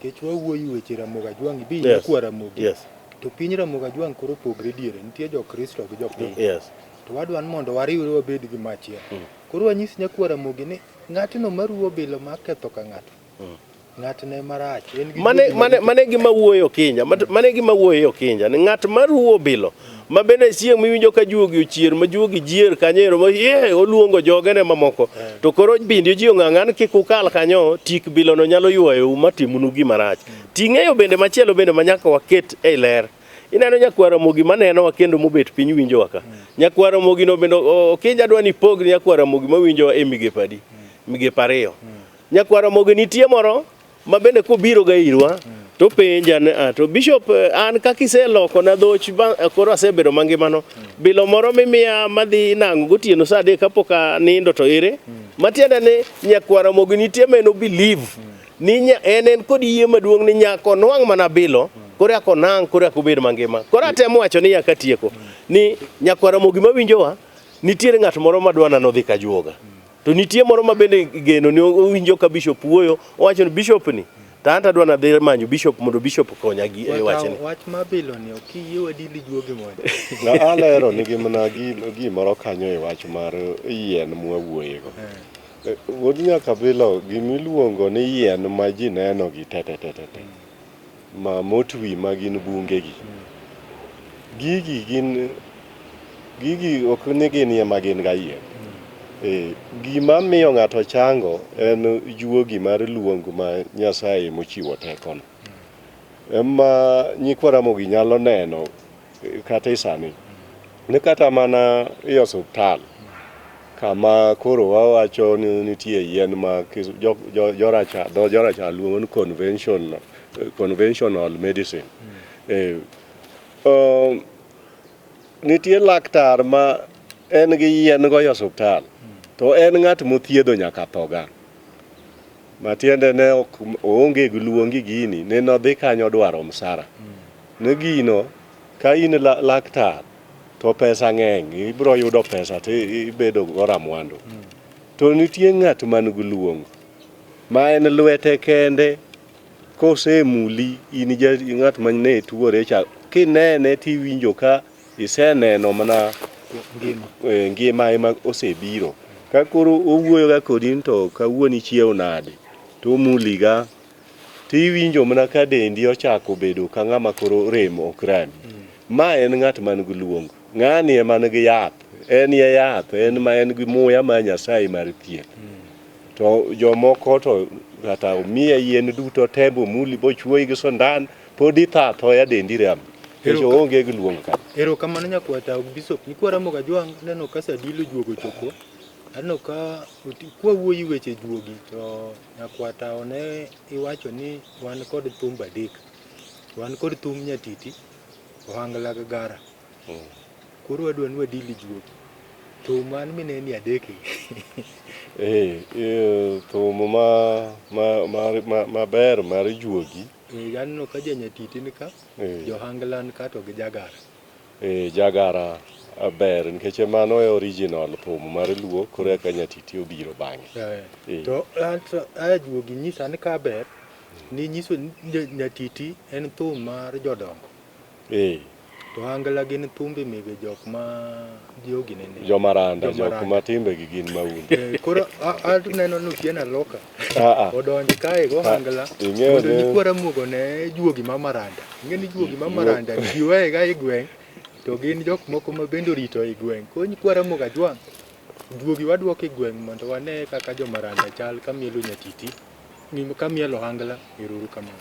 nikech wawuoyo e weche Ramogi Ajwang' ibi nyakwa Ramogi. To piny Ramogi Ajwang' koro opogre diere, nitie jo-Kristo gi jopiny. To wadwa ni mondo wariwre wabed gima achiel. Koro wanyis nyakwa Ramogi ni ng'atno maruwo bilo ma ketho ka ng'ato. Ng'atne marach. En gi Mane, juogi mane, maricho. mane gima wuoyo Okinja, mane gima wuoyo Okinja, ni ng'at ma ruwo bilo, ma bende chieng' miwinjo ka juogi ochier, ma juogi jier kanyo ero, ma ye oluongo jogene mamoko. To koro bindi ji ong'ang'an kik ukal kanyo, tik bilono nyalo ywayou ma timnu gima rach. Ting'eyo bende machielo bende ma nyaka waket e ler. Ineno nyakwar Ramogi manenowa kendo mobet piny winjowa ka. Nyakwar Ramogi no bende Okinja dwa ni ipog nyakwar Ramogi mawinjowa e migepe adi? Migepe ariyo. Nyakwar Ramogi nitie moro ma bende kobiro ga irwa to penja ni ah, to bishop an kaka iselokona dhoch ba koro asebedo mangimano bilo moro mimiya madhi nang'o gotieno saa adek kapok anindo to ere matiende ni nyakwar Ramogi nitie ma en o believe ni en en kod yie maduong' ni nyaka onwang' mana bilo koro eka onang' koro eka obed mangima. Koro atemo wacho ni nyaka tieko ni nyakwar Ramogi mawinjowa nitiere ng'at moro madwa nano dhi kajuoga. To nitie moro ma bende geno ni owinjo ka bishop wuoyo owacho ni bishop ni to an to adwa nadhi manyo bishop mondo bishop okonya gi e wachni. Wach ma bilo ni ok iyie wadili juogi mondo. Na alero nigi mana gimoro kanyo e wach mar yien mwawuoyego. Wuod Nyakabilo, gimiluongo ni yien ma ji neno gi te te te te te, ma motwi ma gin bunge gi. Gigi gin gigi ok ni gin ema gin ga yien. Gima miyo ng'ato chango en juogi mar luong ma Nyasaye mochiwo tekono. Ema nyikwa Ramogi nyalo neno kata e sani ni kata mana e osuptal kama koro wawacho ni nitie yien ma joracha dho joracha luongo ni conventional medicine. Nitie laktar ma en gi yien go e osuptal to en ng'at mothiedho nyaka thoga. Matiende ne ok oonge gi luongi gini ne nodhi kanyo dwaro msara. Ne gino ka in laktar to pesa ng'eny ibiro yudo pesa to ibedo gora mwandu. To nitie ng'at man gi luong ma en lwete kende kosemuli in ng'at ma ne tuore cha kinene tiwinjo ka iseneno mana ngima ema osebiro. Ka koro owuoyo ga kodi ni to kawuono ichiew nade to omuli ga. To iwinjo mana ka dendi ochako bedo ka ng'ama koro rem ok rami. Ma en ng'at man gi luong. Ng'ani ema nigi yath. En ye yath, en ma en gi muya mar Nyasaye mar thieth. To jomoko to kata omiye yien duto te bomuli bochuoyi gi sandan pod itho athoya dendi rami. Nikech oonge gi luong ka. Erokamano nyakwata Bishop. Nyikwa Ramogi Ajwang' aneno ka Sadilo juogo ochopo. Aneno ka kwawuoyo e weche juogi to nyakwata one iwacho ni wan kod thumbe adek. Wan kod thum nyatiti, ohangla gi gara. Koro wadwa ni wadili juogi. Thum man mineni adek gi. Eh, thum ma, ma, ma, ma, maber mar juogi. Eh, aneno ka janyatiti ni ka, johangla ni ka to gi jagara. Eh, jagara ber nikech mano e original thum mar luo koro eka nyatiti obiro bang'e. Eh. To a juogi nyisa ni ka ber ni nyiso ni nyatiti en thum mar jodongo. Eh. To ohangla gin thumbe mege jok ma jogi nene. Jomaranda, jok ma timbegi gin mahundu. Eh, koro aneno ni Otieno Aloka Ah, ah. odonj kae go ohangla ing'eyo mondo ni- nyikwa Ramogo ne juogi ma Maranda. Ing'e ni juogi ma Maranda ji weyega e gweng' to gin jok moko ma bende orito e gweng'. Koro nyikwa Ramogi Ajwang' juogi waduoko e gweng' mondo wane kaka jo Maranda chal ka mielo nyatiti, ka mielo ohangla. Ero uru kamano.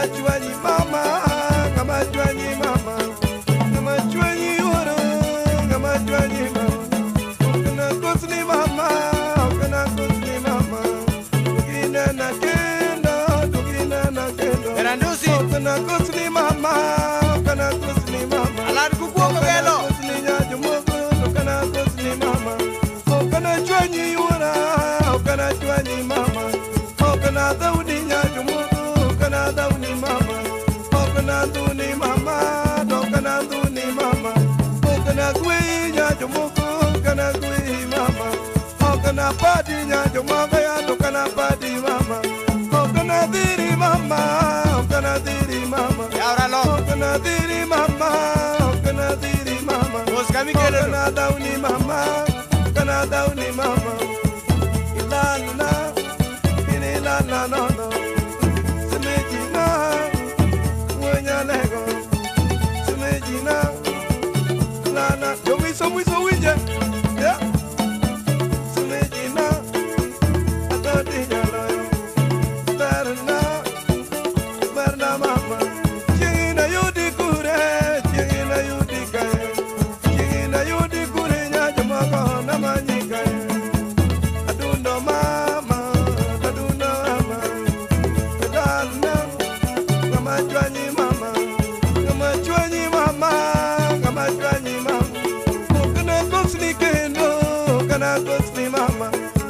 Ng'ama chwanyi mama, ng'ama chwanyi mama, ng'ama chwanyi wuoro, ng'ama chwanyi mama. Okna kosni mama, okna kosni mama. Duginena kendo, duginena kendo. Erandusi. Okna kosni mama, okna kosni mama. Alad kukuongo gelo. Okna kosni nyajomoko, okna kosni mama. Okna chwanyi wuora, okna chwanyi mama. Okna dhaudi nyajomoko, okna dhaudi mama. Okna dhuni mama, okna dhuni mama. Okna gwe nyajomoko, okna gwe mama. Okna padi nyajomoko ya, okna padi mama. Okna dhiri mama, okna dhiri mama. Yaora lo. Okna dhiri mama, okna dhiri mama. Mos kamikelo. Okna dhauni mama, okna dhauni mama. Ilana, ilana no no. Semejina, wenyalego. Semejina, lana. Yomiso mwiso winje. Yeah. Semejina, atodi nyaloyo. Berna, berna mama. Chieng'ina yudi kure, chieng'ina yudi kae. Chieng'ina yudi kure nya jomoko namanyi kae. Adundo mama, adundo mama. Dalna, ng'ama chwanyi mama. Ng'ama chwanyi mama, ng'ama chwanyi mama. Okna kosni kendo, okna kosni mama.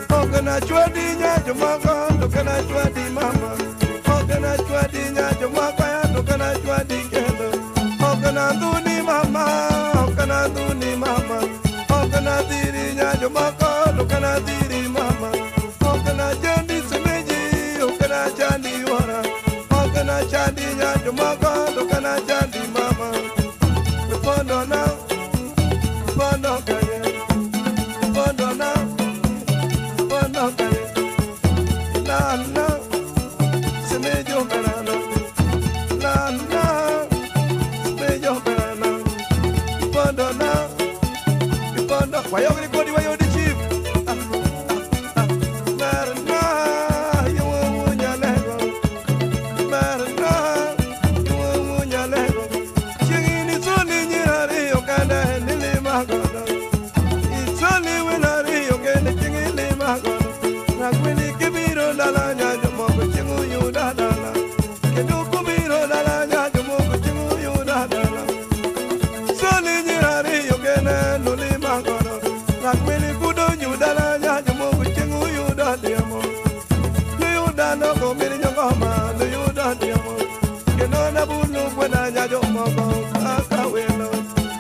Okna chwadi nya jomoko, okna chwadi mama. Okna chwadi nya jomoko, okna chwadi kendo. Okna dhuni mama, okna dhuni mama. Okna dhiri nya jomoko, okna dhiri mama. Okna chandi semeji, okna chandi wara. Okna chandi nya jomoko, okna chandi mama. Pondo na, pondo kaye. Pondo na, pondo kaye. La la, semejo banana. La la, semejo banana. Pondo na, pondo. Wayogri kodi wayodi chief. Ah, ah, ah. Marna, yuwo nyalego. Marna, yuwo nyalego. Chieng'ini soli nyirari okanda nilima godo. Isoli winari okende chieng'ini lima godo. Rakwini kibiro dala nya jomoko chieng'u yuda dala. Kendo kubiro dala nya jomoko chieng'u yuda dala. Soli nyirari okende nilima godo. Rakwini kudo nyudala nya jomoko chieng'u yuda diamo. Nuyuda noko miri nyongoma nuyuda diamo. Kendo nabulu kwena nya jomoko kaka welo.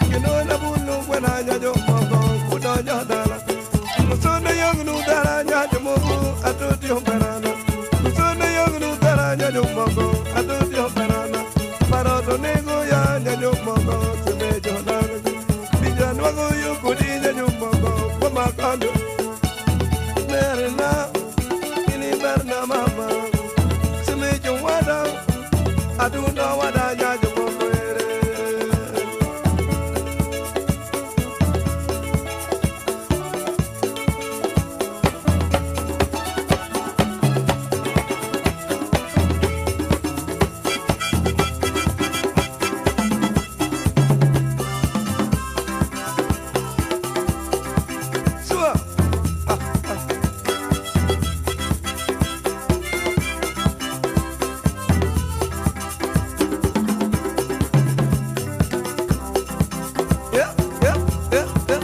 Kendo nabulu kwena nya jomoko kudonjo dala. Musone yong nu dala nya jomoko atoti omberana. Musone yong nu dala nya jomoko atoti omberana. Maroto nego ya nya jomoko semejo dala. Bijanwago yukudi nya jomoko kwamakando. Merna, ini berna mama. Semejo wada, adundo wada nya jomoko ere. Sua. Ah, ah. Yeah, yeah, yeah, yeah,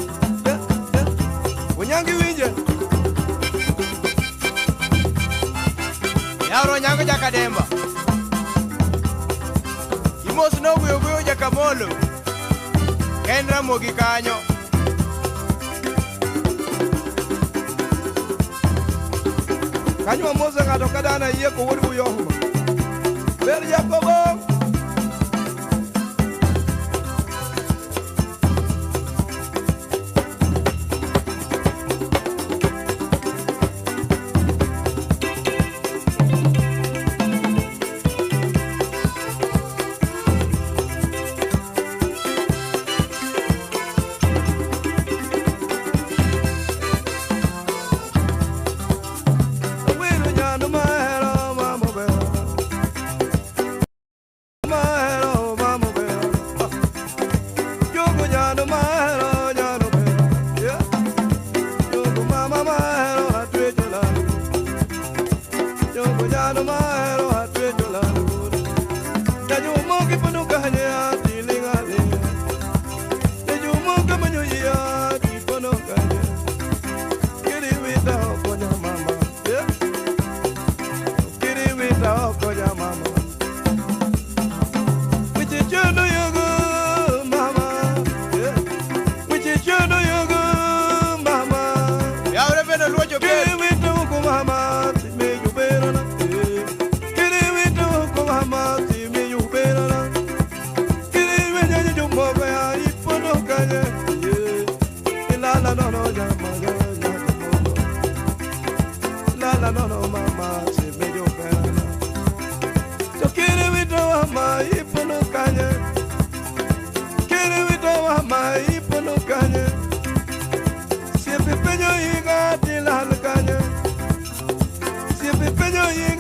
yeah, yeah. Onyangi winje. Yaoro nyango jakademba. Imos nogweyo gweyo jakamolo. En Ramogi kanyo. Kanyo wamose ng'ato ka dana yie kowuod Buyohuma. Ber Jakobo.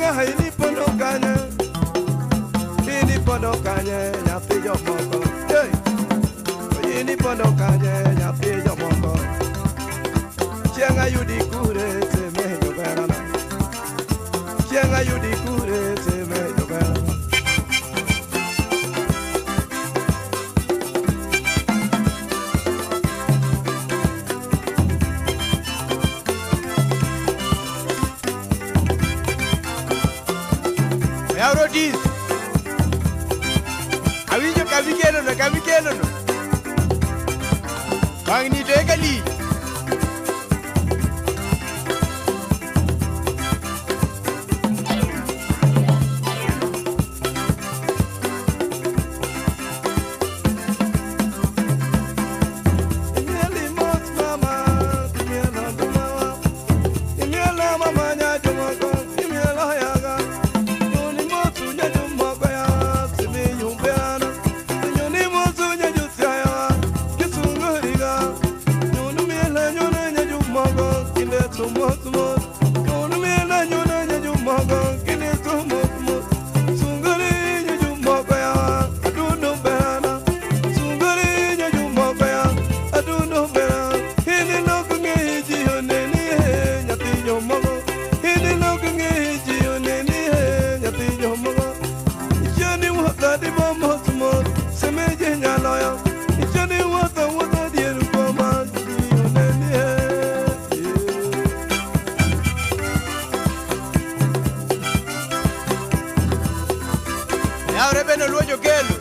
Yaha inipondo kanye, inipondo kanye nyathi jomoko. Hey! Inipondo kanye nyathi jomoko. Chieng' ayudi kure seme joberana. Chieng' ayudi kure seme joberana. Oyawro dis. Awinjo kamikelono, kamikelono. Wang'ni to eka lich. Imieli mos mama, imielo dumawa. Imielo mama nyajumoko, imielo yaga. Nyoni mosu nyajumoko ya, simi yumbeana. Nyoni mosu nyajusiaya, kisunguriga. Nyoni miela nyoni nyajumoko, kinde tumos mos. Nyoni miela nyoni nyajumoko, kinde tumos mos. Sunguri nyajumoko ya, adundo beana. Sunguri nyajumoko ya, adundo bera. Hini lok ng'e ji oneni he nyathi jomoko. Hini lok ng'e ji oneni he nyathi jomoko. Ichoni wuotho di mos mos, semeje nyaloyo. Ichoni wuotho wuotho dier boma, ji oneni he. Oyawre bende oluo jokelo.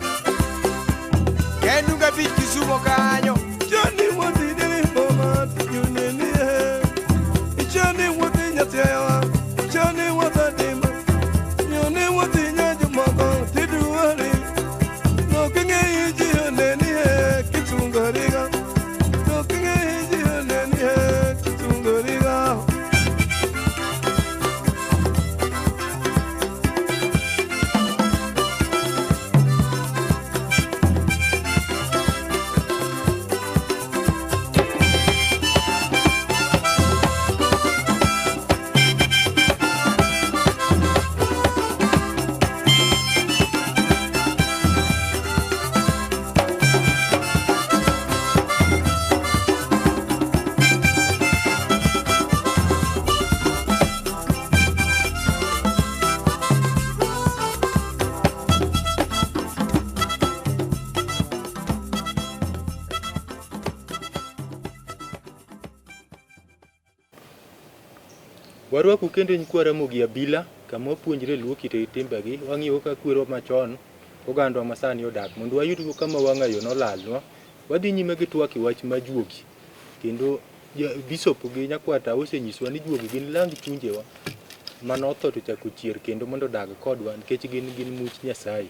Ka en Dunga Beach Kisumo kanyo. Ichoni wuothi dier boma, ji oneni he. Ichoni wuothi nyathi ayawa, ichoni wuotho dima. Nyoni wuothi nyajumoko, tiduori. Nok ng'e ji oneni he, kisungoriga. Nok ng'e ji oneni he, kisungoriga. Warwaku kendo nyikwa Ramogi Abila kama wapuonjre luo kite gi timbegi, wang'iyo kaka kwerewa machon, ogandwa masani odak mondo wayudgo kama wang'ayo nolalnwa. Wadhi nyime gi twak e wach ma juogi. Kendo bishop gi nyakwata osenyiswa ni juogi gin lang chunjewa manotho to chako chier kendo mondo odag kodwa nikech gin gin much Nyasaye.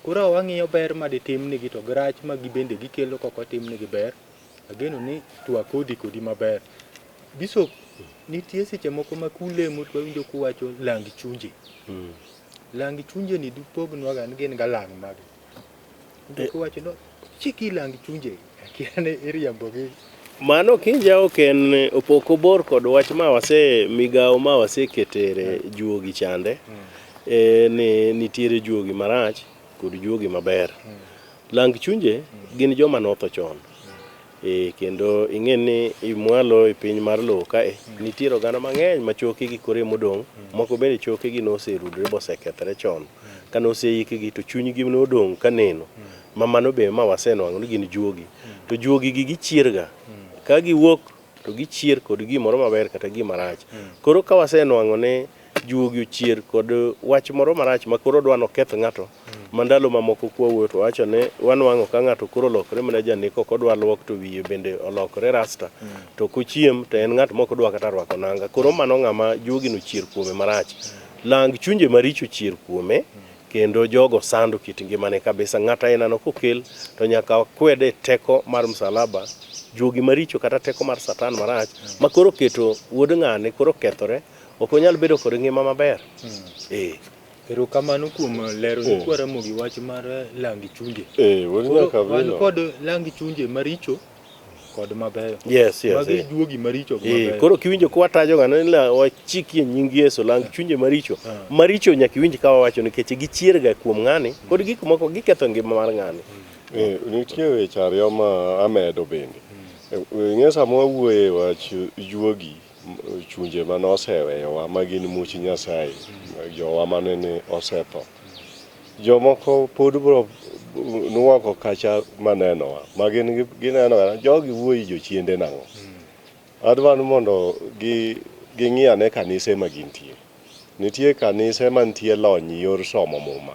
Koro wang'iyo ber ma ditimnigi to gi rach ma gibende gikelo kok otimnigi ber. Ageno ni twak odhi kodi maber. Bishop, nitie seche moko ma kulemo to wawinjo kuwacho lang chunje. Lang chunje ni dupognwa ni gin galang' mage. Winjo kuwacho no chiki lang chunje, akia ni iriambo gi. Mano kinja ok en opok obor kod wach ma wase migawo ma waseketere juogi chande. Ni nitiere juogi marach kod juogi maber. Lang chunje gin joma notho chon. Kendo ing'e ni imwalo e piny mar lowo kae nitiere oganda mang'eny ma chokegi koro emodong', moko bende chokegi noserudre bosekethre chon. Kane oseikgi to chunygi nodong' kaneno. Ma mano be ma wasenwang'o ni gin juogi. To juogi gi gichier ga. Ka giwuok to gichier kod gimoro maber kata gima rach. Koro ka wasenwang'o ni juogi ochier kod wach moro marach ma koro dwa noketh ng'ato, ma ndalo mamoko kwawuoyo to wacho ni wanwang'o ka ng'ato koro olokore mana janeko ok odwa luok to wiye bende olokore rasta to kochiem to en ng'at mok odwa kata rwako nanga. Koro mano ng'ama juogi nochier kuome marach. Lang chunje maricho chier kuome kendo jogo sando kit ngimane kabisa. Ng'at ainano kokel to nyaka kwede teko mar msalaba, juogi maricho kata teko mar satan marach ma koro keto wuod ng'ane koro kethore, ok onyal bedo kod ngima maber. Erokamano kuom lero nyikwa Ramogi wach mar lang chunje. Wuod Koro wan Nyakabilo. kod lang chunje maricho kod mabeyo. Yes, Magi juogi maricho gi mabeyo. Koro kiwinjo ka watajo ga ni la wachikie nying Yesu lang chunje maricho. Maricho nyaka iwinj ka wawacho nikech gichier ga kuom ng'ani kod gik moko giketho ngima mar ng'ani. Nitie weche ariyo ma amedo bende. Ing'e sama wawuoye e wach juogi, chunje mane oseweyowa ma gin much Nyasaye, jowa manene osetho. Jomoko pod bro nuoko kacha manenowa, ma gin gineno jogi wuoyi jochiende nang'o. Adwa ni mondo ging'i ane kanise ma gintie. Nitie kanise mantie lony yor somo muma.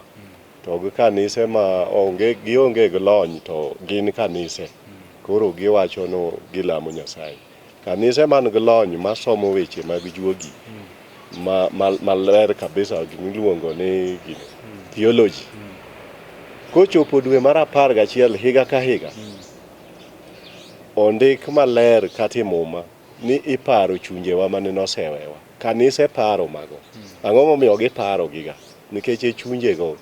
To gi kanise ma onge gionge gi lony to gin kanise. Koro giwacho no gilamo Nyasaye. Kanise man gi lony masomo weche mag juogi maler kabisa gimiluongo ni gino, theology. Kochopo dwe mar 11 higa ka higa, ondik maler kata e muma ni iparo chunjewa mane nosewewa. Kanise paro mago. Ang'o momiyo giparo giga? Nikech e chunjego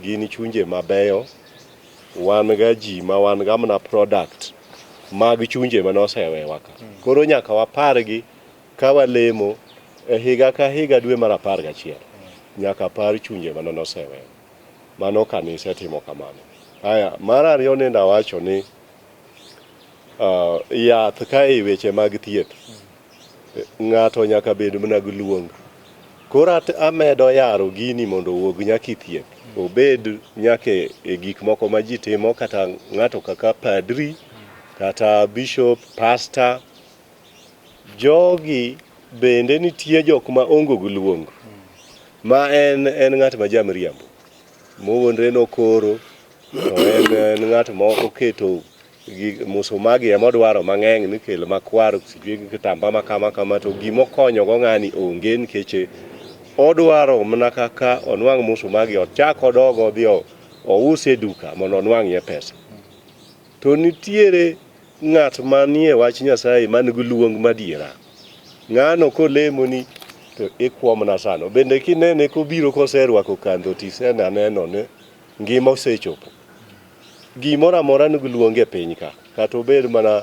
gin chunje mabeyo, wan ga ji ma wan ga mana product mag chunje mane osewewa ka. Koro nyaka wapargi ka walemo e higa ka higa dwe mar 11. Nyaka par chunje mane nosewewa. Mano kanise timo kamano. Aya, mar ariyo nende awacho ni yath ka e weche mag thieth, ng'ato nyaka bed mana gi luong. Koro amedo yaro gini mondo owuog nyaka e thieth. Obed nyaka e gik moko ma ji timo kata ng'ato kaka padri, kata bishop, pastor. Jogi bende nitie jok ma onge gi luong. Ma en ng'at ma jamriambo. Mowuondre nokoro, to en ng'at ma oketo musumagi ema odwaro mang'eny ni kel makwar, sijui kitamba ma kama kama, to gimokonyo go ng'ani onge nikech odwaro mana kaka onwang' musumagi ochak odog odhi ouse e duka mondo onwang'ie pesa. To nitiere ng'at manie wach Nyasaye man gi luong madiera. Ng'ano kolemo ni to ikuomna sano. Bende kinene kobiro koserwako kandho tisene aneno ni ngima osechopo. Gimoro amora nigi luong e piny ka, kata obed mana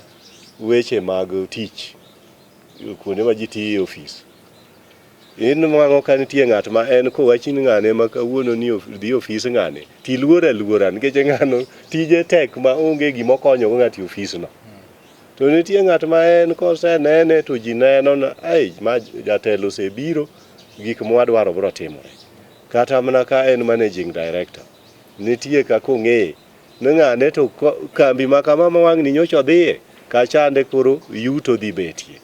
weche mag tich, kuonde ma ji tiye e ofis. Inwang'o ka nitie ng'at ma en kowachi ni ng'ane ma kawuono ni dhi ofis ng'ane, tiluor aluora nikech ng'ano tije tek ma onge gima okonyogo ng'ato e ofis no. To nitie ng'at ma en kosenene to ji neno na ai ma jatelo osebiro, gik mwadwaro biro timore. Kata mana ka en managing director, nitie kaka ong'eye ni ng'ane to kambi ma kama ma wang'ni nyocha odhiye, kachande koro yuto dhi betie.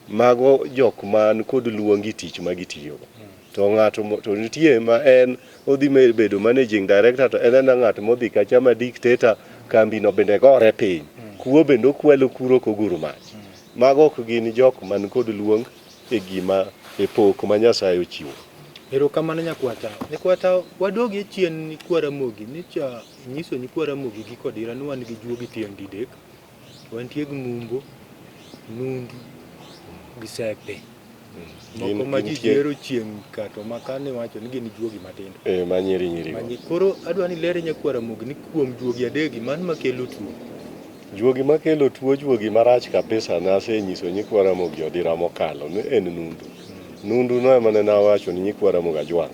Mago jok man kod luong e tich ma gitiyogo. To ng'ato to nitie ma en odhi bedo managing director to en ena ng'at modhi kacha ma dictator kambi no bende gore piny. Kuo bende okwalo kuro koguro mach. Mago ok gin jok man kod luong e gima e pok ma Nyasaye ochiwo. Erokamano Nyakwata. Nyakwata, wadogie chien nyikwa Ramogi. Nicha nyiso nyikwa Ramogi gi Kodira ni wan gi juogi tieng' didek. Wantie gi Mumbo, Nundu gi Sepe. Moko ma ji jero chieng' ka to maka ni wacho ni gin juogi matindo. Ma nyiri nyiri. Koro adwa ni lere nyakwa Ramogi ni kuom juogi adegi man makelo tuo. Juogi makelo tuo, juogi marach kabisa nasenyiso nyikwa Ramogi Odira mokalo ni en nundu. Nundu no ema ne awacho ni nyikwa Ramogi Ajwang'.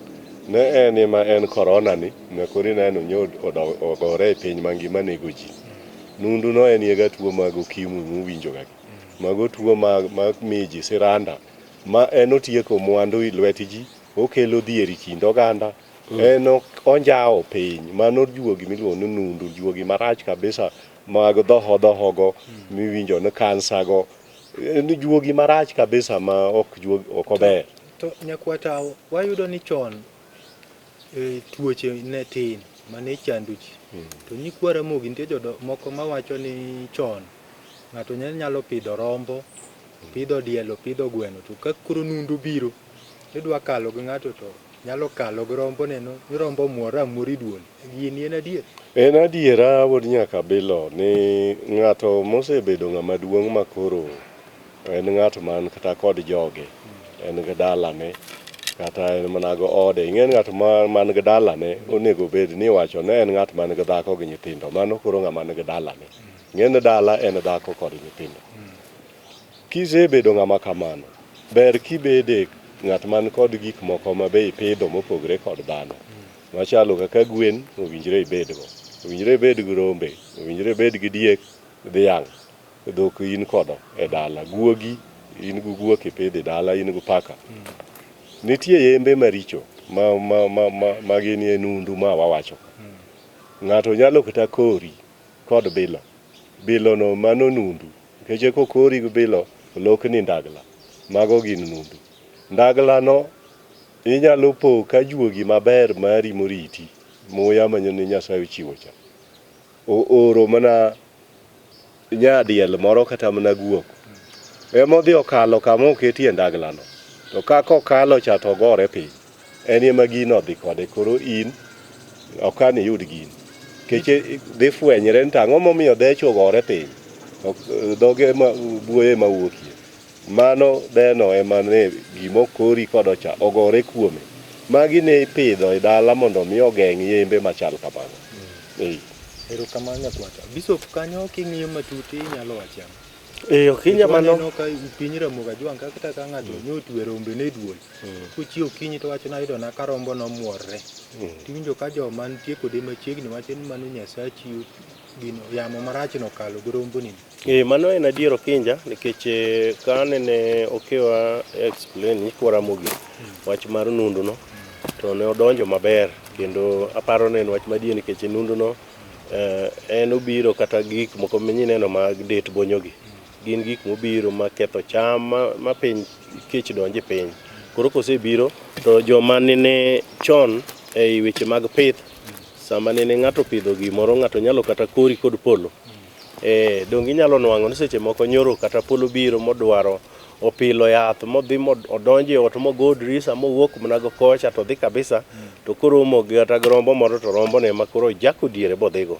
Ne en ema en korona ni, ma koro ineno nyo ogore e piny mangima nego ji. Nundu no en ga tuo mag ukimwi muwinjo ga gi. Mago tuo ma miyo ji siranda, ma en otieko mwandu e lwet ji, okelo dhier e kind oganda, en onjawo piny. Mano juogi miluongo ni nundu, juogi marach kabisa mag dhoho dhoho go miwinjo ni kansa go. En juogi marach kabisa ma ok juog, ok ober. To Nyakwata, wayudo ni chon tuoche ne tin mane chando ji. To nyikwa Ramogi nitie jodo moko mawacho ni chon ng'ato nyalo pidho rombo, pidho diel, pidho gweno, to ka koro nundu biro idwa kalo gi ng'ato to nyalo kalo gi rombo neno ni rombo muore amuora e duol. Gini en adier? En adiera wuod Nyakabilo ni ng'ato mosebedo ng'ama duong' ma koro en ng'at man kata kod joge, en gi dalane kata en mana gi ode. Ing'e ni ng'at man gi dalane onego bed ni iwacho ni en ng'at man gi dhako gi nyithindo. Mano koro ng'ama nigi dalane. Ing'e ni dala en dhako kod nyithindo. Kisebedo ng'ama kamano, ber kibede ng'at man kod gik moko ma be ipidho mopogre kod dhano. Machalo kaka gwen owinjre ibedgo, owinjre ibed gi rombe, owinjre ibed gi diek, dhiang', dhok in kodo e dala, guogi in gi guok ipidho e dala, in gi paka. Nitie yembe maricho ma, ma, ma, ma, ma gin e nundu ma wawacho. Ng'ato nyalo kata kori kod bilo. Bilo no mano nundu. Nikech kokori gi bilo, olokni ndagla. Mago gin nundu. Ndagla no inyalo po ka juogi maber mari moriti, muya ma ne Nyasaye ochiwo cha. Ooro mana nyadiel moro kata mana guok. Ema odhi okalo kama oketie ndaglano. To kaka okalo cha to ogore piny. En ema gino odhi kode koro in ok an iyud gino. Nikech dhi fwenyre ni to ang'o momiyo dhecho ogore piny. Dhoge ma buoye ema wuokie. Mano dheno ema ne gima okori kodo cha ogore kuome. Magi ne ipidho e dala mondo mi ogeng' yembe machal kamago. Ee. Erokamano nyakwata. Bishop kanyo king'iyo matut inyalo wacho ang'o? Eh, okinya mano. Waneno ka piny Ramogi Ajwang' ka kata ka ng'ato nyo otwe rombe ne duol. Kochiew okinyi to wacho ni ayudo na ka rombo nomuorre. Tiwinjo ka joma nitie kode machiegni wacho ni mano Nyasachi gino yamo marach no okalo gi romboni. Eh, mano en adier Okinja nikech ka nene Okewa explain nyikwa Ramogi wach mar nundu no to ne odonjo maber kendo aparo ni en wach madier nikech nundu no en obiro kata gik moko mineno mag det bonyogi gin gik mobiro maketho cham ma piny kech donjo e piny. Koro kosebiro to joma nene chon ei weche mag pith sama nene ng'ato opidho gimoro ng'ato nyalo kata kori kod polo. Eh, donge inyalo nwang'o ni seche moko nyoro kata polo biro modwaro opilo yath modhi odonjo e ot mogo drisa mowuok mana go kocha to dhi kabisa to koromo gi kata gi rombo moro to rombo ne ema koro ojako diere bodhigo.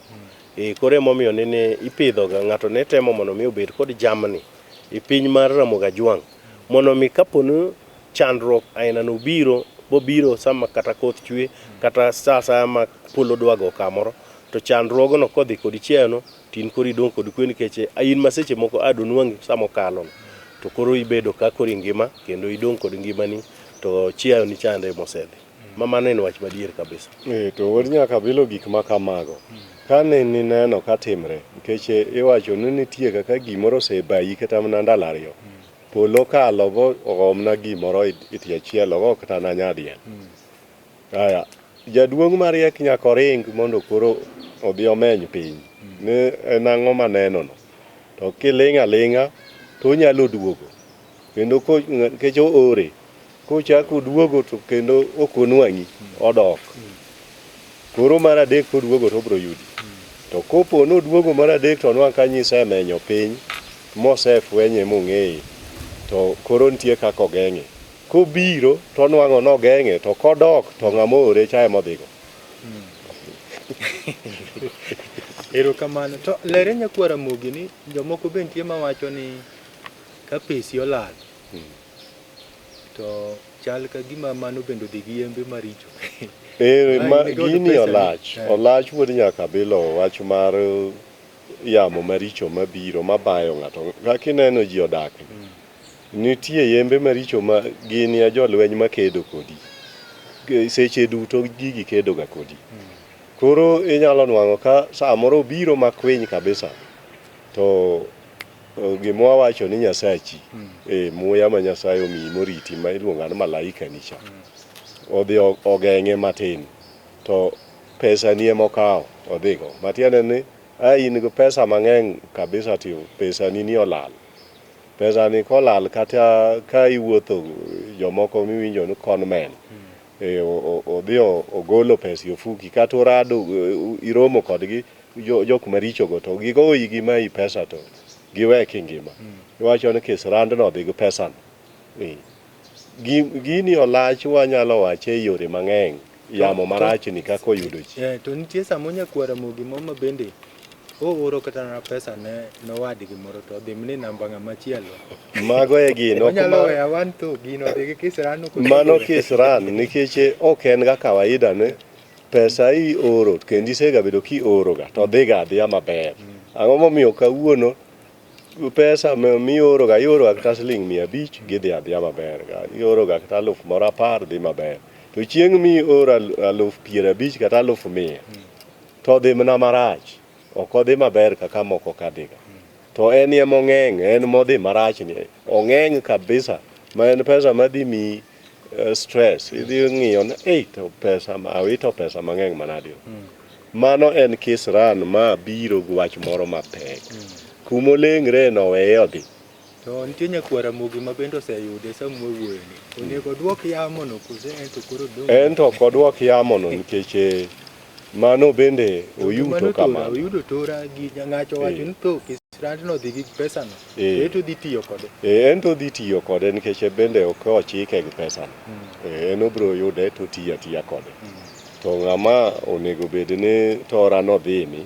Eh, koro emomiyo nene ipidhoga ng'ato ne temo mondo mi obed kod jamni e piny mar Ramogi Ajwang' mondo mi kapo ni chandruok ainano obiro bobiro sama kata koth chwe kata sa asaya ma polo dwa go kamoro to chandruogno kodhi kod chiayono to in koro idong' kod kwe nikech in ma seche moko a donwang'i sama okalono to koro ibedo ka koro ingima kendo idong' kod ngimani to chiayoni chande mosedhi. Ma mano en wach madier kabisa. Eh, to wuod Nyakabilo gik ma kamago kane nineno ka timre nikech iwacho ni nitie kaka gimoro osebayi kata mana ndalo ariyo polo okalo bo oomna gimoro e tie achiel ogo kata na nyadiel. Aya, jaduong' mariek nyaka oring mondo koro odhi omeny piny. Ni en ang'o maneno no. To kiling' aling'a to onyalo duogo. Kendo nikech oore, kochako oduogo to kendo ok onwang'i, odok. Koro mar adek koduogo to obiro yudi. To kopo ni oduogo mar adek to onwang' ka nyisemenyo piny mosefwenye mong'eye, to koro nitie kaka ogeng'e. Kobiro to onwang'o nogeng'e to kodok to ng'ama oore cha ema odhigo. Erokamano. To lere nyakwar Ramogi ni jomoko be nitie mawacho ni ka pesi olal to chal ka gima mano bende odhi gi yembe maricho. Eh, Ma in kod gini pesani. olach. Olach wuod Nyakabilo wach mar yamo maricho mabiro mabayo ng'ato. Kaka ineno ji odak. Nitie yembe maricho ma gin ya jolweny makedo kodi. Seche duto gigi kedo ga kodi. Koro inyalo nwang'o ka samoro obiro makwiny kabisa to gima wawacho ni Nyasachi e muya ma Nyasaye omiyi moriti ma iluongo ni malaika ni cha odhi ogeng'e matin to pesa ni ema okawo odhigo. Matiende ni a in gi pesa mang'eny kabisa to pesa ni ni olal. Pesa ni kolal kata ka iwuotho jomoko miwinjo ni conmen odhi ogolo pesa e ofuki kata orado iromo kodgi jok maricho go to gigoyi gimayi pesa to giwe kingima. Iwacho ni kisrandno odhi gi pesa no. Gini olach wanyalo wache e yore mang'eny yamo marach ni kaka oyudo ji. To nitie samo nyakwar Ramogi moro ma bende ooro kata mana pesa ne nowadgi moro to odhi mni namba ng'ama chielo. Mago e gino. Onyalo weya wan to gino odhi gi kisran ok Mano kisran nikech ok en ga kawaida ni pesa ioro kendo isegabedo kioro ga to dhiga adhiya maber. Ang'o momiyo kawuono pesa mioroga ioroga kata siling 500 gidhi adhiya maber, ioroga kata 10,000 dhi maber. To chieng' mioro 50,000 kata 100,000 to dhi mana marach, ok odhi maber kaka moko ka dhiga. To en ema ong'eng', en modhi marach ni, ong'eng' kabisa ma en pesa madhi miyi stress. Idhi ng'iyo ni ei to pesa awito pesa mang'eny manade. Mano en kisran ma biro gi wach moro mapek. Kumoleng're no weye odhi. To nitie nyakwar Ramogi ma bende oseyude sama wawuoyoni. Onego oduok yamono kose en to koro dong'? En to ok oduok yamono nikech mano bende oyuto kamano. Oyudo tora gi ng'acho wacho ni tho kisrandno dhi gi pesano. En to dhi tiyo kode. En to dhi tiyo kode nikech bende ok ochike gi pesano. En obiro yude to otiyo atiya kode. To ng'ama onego bed ni tora nodhini,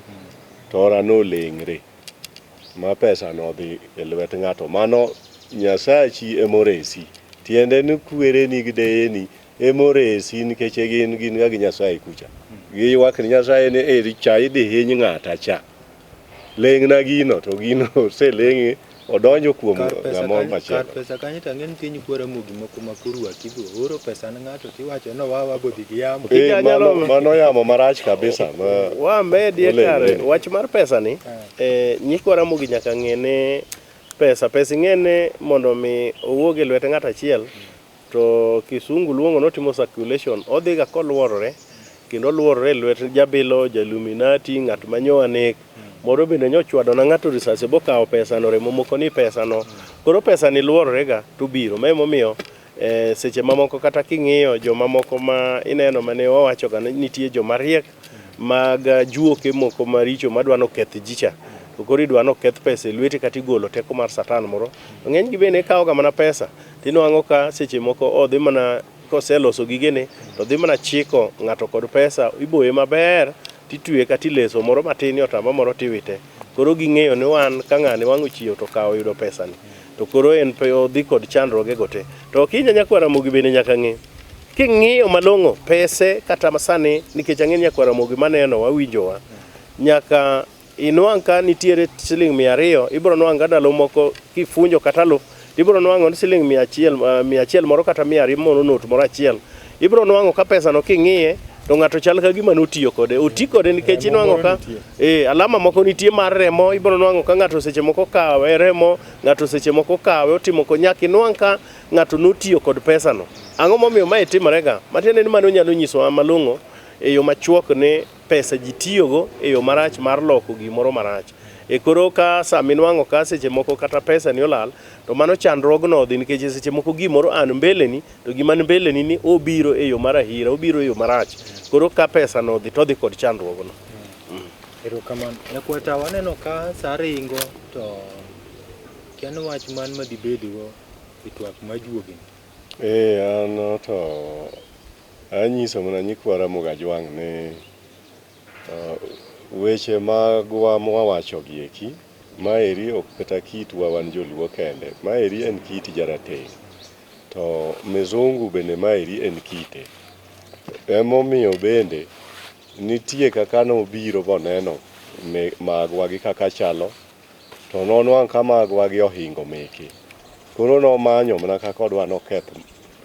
tora noleng're ma pesa no odhi e lwet ng'ato. Mano Nyasachi emoresi. Tiende ni kwereni gi deyeni emoresi nikech gin gin ga gi Nyasaye kucha. Giywak ni Nyasaye ni eri cha idhi hiny ng'ata cha. Leng'na gino to gino oseleng'i odonjo kuom ng'ama Kar machielo. pesa kanyo to ang'e nitie nyikwa Ramogi moko ma korwaki bo oro pesa ne ng'ato tiwacho ni owawa bodhi gi yamo. Mano yamo marach kabisa. Wamedie kare wach mar pesa ni, nyikwa Ramogi nyaka ng'e ni pesa ing'e ni mondo mi owuog e lwet ng'ato achiel to kisungu luongo notimo circulation, odhiga koluorore kendo oluorore e lwet jabilo, jaluminati, ng'at manyo nek moro bende nyochwado na ng'ato risasi bokawo pesa no, remo moko ni pesa no. Koro pesa ni luorore ga to biro. Ma emomiyo seche mamoko kata king'iyo jomamoko ma ineno mane wawacho ga ni nitie joma riek mag juoke moko maricho madwa noketh ji cha. To koro idwa noketh pesa e lweti kata igolo teko mar satan moro. To ng'eny gi bende ikawo ga mana pesa tinwang'o ka seche moko odhi mana koseloso gigene to dhi mana chiko ng'ato kod pesa iboye maber titweye kata ileso moro matin e otamba moro tiwite. Koro ging'eyo ni wan ka ng'ani wang' ochiew to kawo yudo pesani. To koro en pe odhi kod chandruoge go te. To okinya nyakwar Ramogi bende nyaka ng'e. King'iyo malong'o pese kata sani nikech ang'e ni nyakwar Ramogi maneno wawinjowa. Nyaka inwang' ka nitiere siling 200 ibiro nwang' ka ndalo moko kifunjo kata alufu ibiro nwang'o ni siling 100 moro kata 200 moro not moro achiel. Ibiro nwang'o ka pesa no king'iye to ng'ato chal ka gima notiyo kode. Oti kode nikech inwang'o ka alama moko nitie mar remo, ibiro nwang'o ka ng'ato seche moko kawe remo, ng'ato seche moko kawe otimo ko nyaka inwang' ka ng'ato notiyo kod pesa no. Ang'o momiyo mae timore ga? Matiende ni mano nyalo nyisowa malong'o e yo machuok ni pesa ji tiyogo e yo marach mar loko gimoro marach. E koro ka sama inwang'o ka seche moko kata pesa ni olal, to mano chandruogno odhi nikech seche moko gimoro an mbeleni, to gima ni mbeleni ni obiro e yo mar ahira, obiro e yo marach. Koro ka pesa no odhi to odhi kod chandruogno. Erokamano. Nyakwata waneno ka sa ringo to kia ni wach man madibedgo e twak majuogi. An to anyiso mana nyikwa Ramogi Ajwang' ni weche magwa mwawacho gi eki, maeri ok kata kitwa wan joluo kende, maeri en kit jarateng'. To mizungu bende maeri en kite. Emomiyo bende nitie kaka nobiro boneno magwa gi kaka chalo, to nonwang' ka magwa gi ohingo meke. Koro nomanyo mana kaka odwa noketh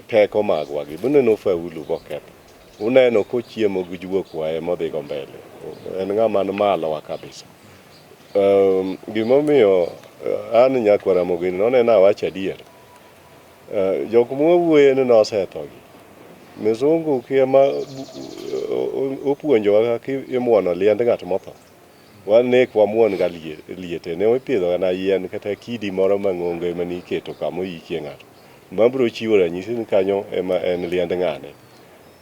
teko magwa gi, bende nofaulu boketho. Uneno kochiemo gi juokwa ema odhi go mbele. En ng'ama ni malowa kabisa. Gimomiyo an nyakwar Ramogi noneno awacho adier. Jok mwawuoye ni nosetho gi. Mizungu kia ma opuonjowa kaka imuono liend ng'at motho. Wan ne ok wamuon ga liete, ne ipidho mana yien kata kidi moro mang'ongo ema ne iketo kama oikie ng'ato. Ma biro chiwo ranyisi ni kanyo ema en liend ng'ane.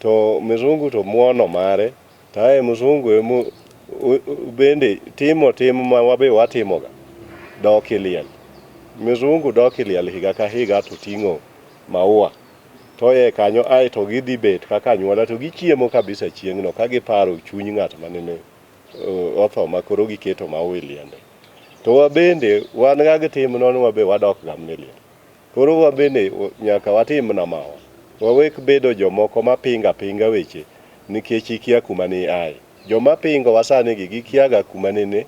To mizungu to muono mare, to ae mzungu ema bende timo tim ma wabe watimoga, dok e liel. Mizungu dok e liel higa ka higa to ting'o maua to oye kanyo ae to gidhi bet kaka anyuola to gichiemo kabisa chieng'no ka giparo chuny ng'at manene otho ma koro giketo maua e liende. To wabende wan ga gi tim no ni wabe wadok ga mana e liel. Koro wabende nyaka watim mana mawa. Wawek bedo jomoko mapinga pinga weche nikech ikia kuma ne iaye. Joma pingowa sani gi gikia ga kuma nene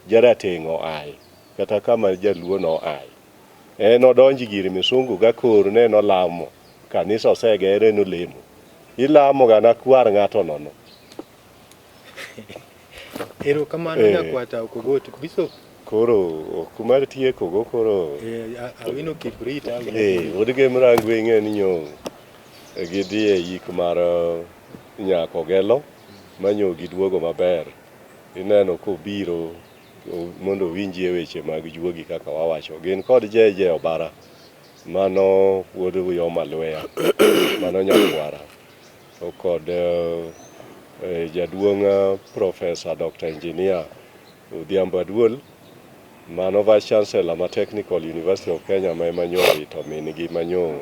jarateng' oaye kata kama jaluo noaye. En odonj gir misungu ga kor ne nolamo kanisa osegere nolemo. Ilamo ga na kwar ng'ato nono. Erokamano Eh. nyakwata Okogot. Bishop Koro kuma tieko go koro Awino Kibrit. Wuod Gem Rangwe ing'e ni nyo gidhi e yik mar nyako Ogelo manyo giduogo maber. Ineno kobiro mondo owinjie weche mag juogi kaka wawacho. Gin kod JJ Obara mano wuod Uyoma Lweya mano nyakwara to kod jaduong' Professor Dr. Engineer Odhiambo Aduol mano Vice Chancellor ma Technical University of Kenya ma ema nyo owito min gi manyo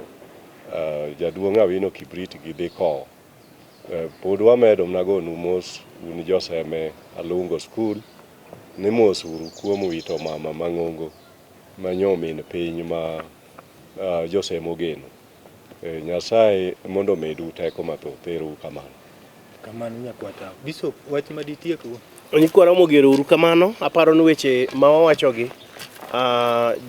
jaduong' Awino Kibrit gidhi kowo. Pod wamedo mana gonu mos un joseme Alungo School ni mos uru kuom wito mama mang'ongo manyo min piny ma josemo ogeno. Nyasaye mondo omedu teko mathoth. Ero uru kamano. Kamano nyakwata. Bishop, wach ma ditiekgo? Nyikwa Ramogi ero uru kamano. Aparo ni weche ma wawachogi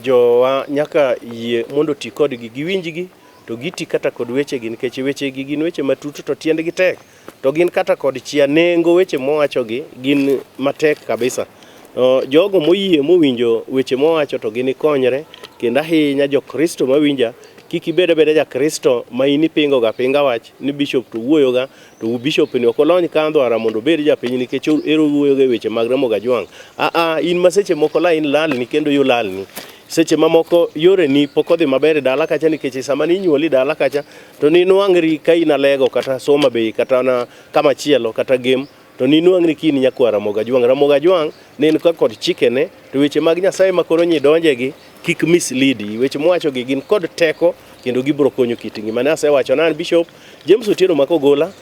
jowa nyaka yie mondo oti kodgi, giwinjgi to giti kata kod wechegi nikech wechegi gin weche matut to tiendgi tek to gin kata kod chia nengo weche mowachogi gin matek kabisa. To jogo moyie mowinjo weche mowacho to ginikonyre kendo ahinya jokristo mawinja kik ibed abeda jakristo ma in ipingo ga pinga wach ni bishop to wuoyo ga to bishop ni ok olony kandho ara mondo obed japiny nikech ero wuoyo ga e weche mag Ramogi Ajwang'. Aa in ma seche moko lain lalni kendo yo lalni seche mamoko yoreni pok odhi maber e dala kacha nikech sama ninyuoli dala kacha to ninwang'ri ka in Alego kata Soma Bay kata na kama chielo kata Gem to ninwang'ri ka in nyakwar Ramogi Ajwang'. Ramogi Ajwang' ne en ka kod chikene to weche mag Nyasaye ma koro nyidonjegi kik mislead weche mowachogi gin kod teko kendo gibiro konyo kit ngimane. Asewacho na an Bishop James Otieno Makogola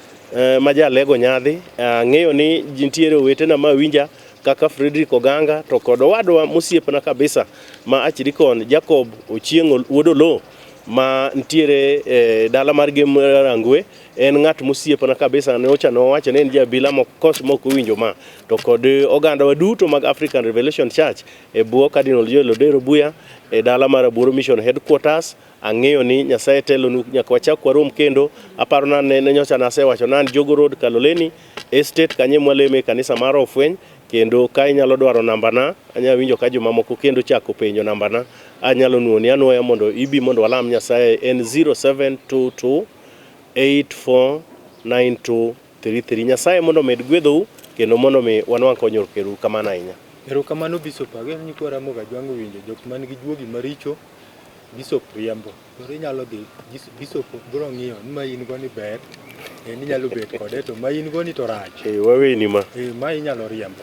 ma ja Alego Nyadhi. Ang'eyo ni nitiere owetena ma winja kaka Frederick Oganga to kod owadwa mosiepna kabisa ma Archdeacon Jacob Ochieng' wuod Oloo ma nitiere e dala mar Gem Rangwe. En ng'at mosiepna kabisa nyocha nowacho ni en jabila mokos mok owinjo ma to kod ogandawa duto mag African Revelation Church e bwo Cardinal Joel Odero Buya e dala mar Aboro Mission Headquarters. Ang'eyo ni Nyasaye telonu nyaka wachak warom kendo. Aparo na ne nyocha nasewacho na an Jogo Road Kaloleni Estate kanye mwaleme kanisa mar Ofweny kendo ka inyalo dwaro nambana anyalo winjo ka jomamoko kendo chako penjo nambana anyalo nuoni anuoya mondo ibi mondo walam Nyasaye en 0722 849233. Nyasaye mondo omed gwedhou kendo mondo mi wanwang' konyruok. Ero kamano ahinya. Erokamano Bishop, ageno ni nyikwa Ramogi Ajwang' owinjo jok man gi juogi maricho Bishop riembo. Koro inyalo dhi Bishop biro ng'iyo ni ma in go ni ber, en inyalo bet kode to ma in go ni to rach. Waweni ma. Ma inyalo riembo.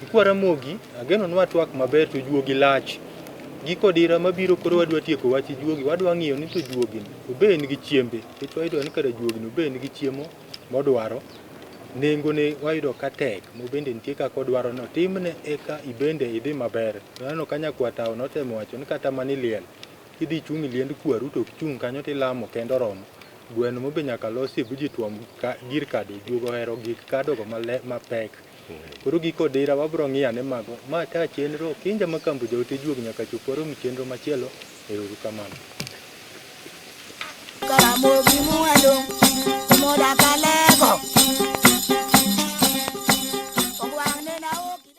Nyikwa Ramogi, ageno ni watwak maber to juogi lach. Giko dira mabiro koro wadwa tieko wach juogi, wadwa ng'iyo ni to juogi ni obe en gi chiembe. Nikech wayudo ni kara juogi ni obe en gi chiemo modwaro, nengone wayudo ka tek, mobende nitie kaka odwaro ni otimne eka ibende idhi maber. Waneno ka nyakwar tawo notemo wacho ni kata mana iliel, kidhi ichung' e liend kwaru to ok ichung' kanyo tilamo kende oromo. Gweno mo be nyaka losi bu ji tuom gir kado, juogo ohero gik kadogo mapek. Koro giko dira wabro ng'iyo ane mago. Ma ta chenro Kinja Makambo jaote juog nyaka chop warom chenro machielo. Ero uru kamano. Karamogi muwalo.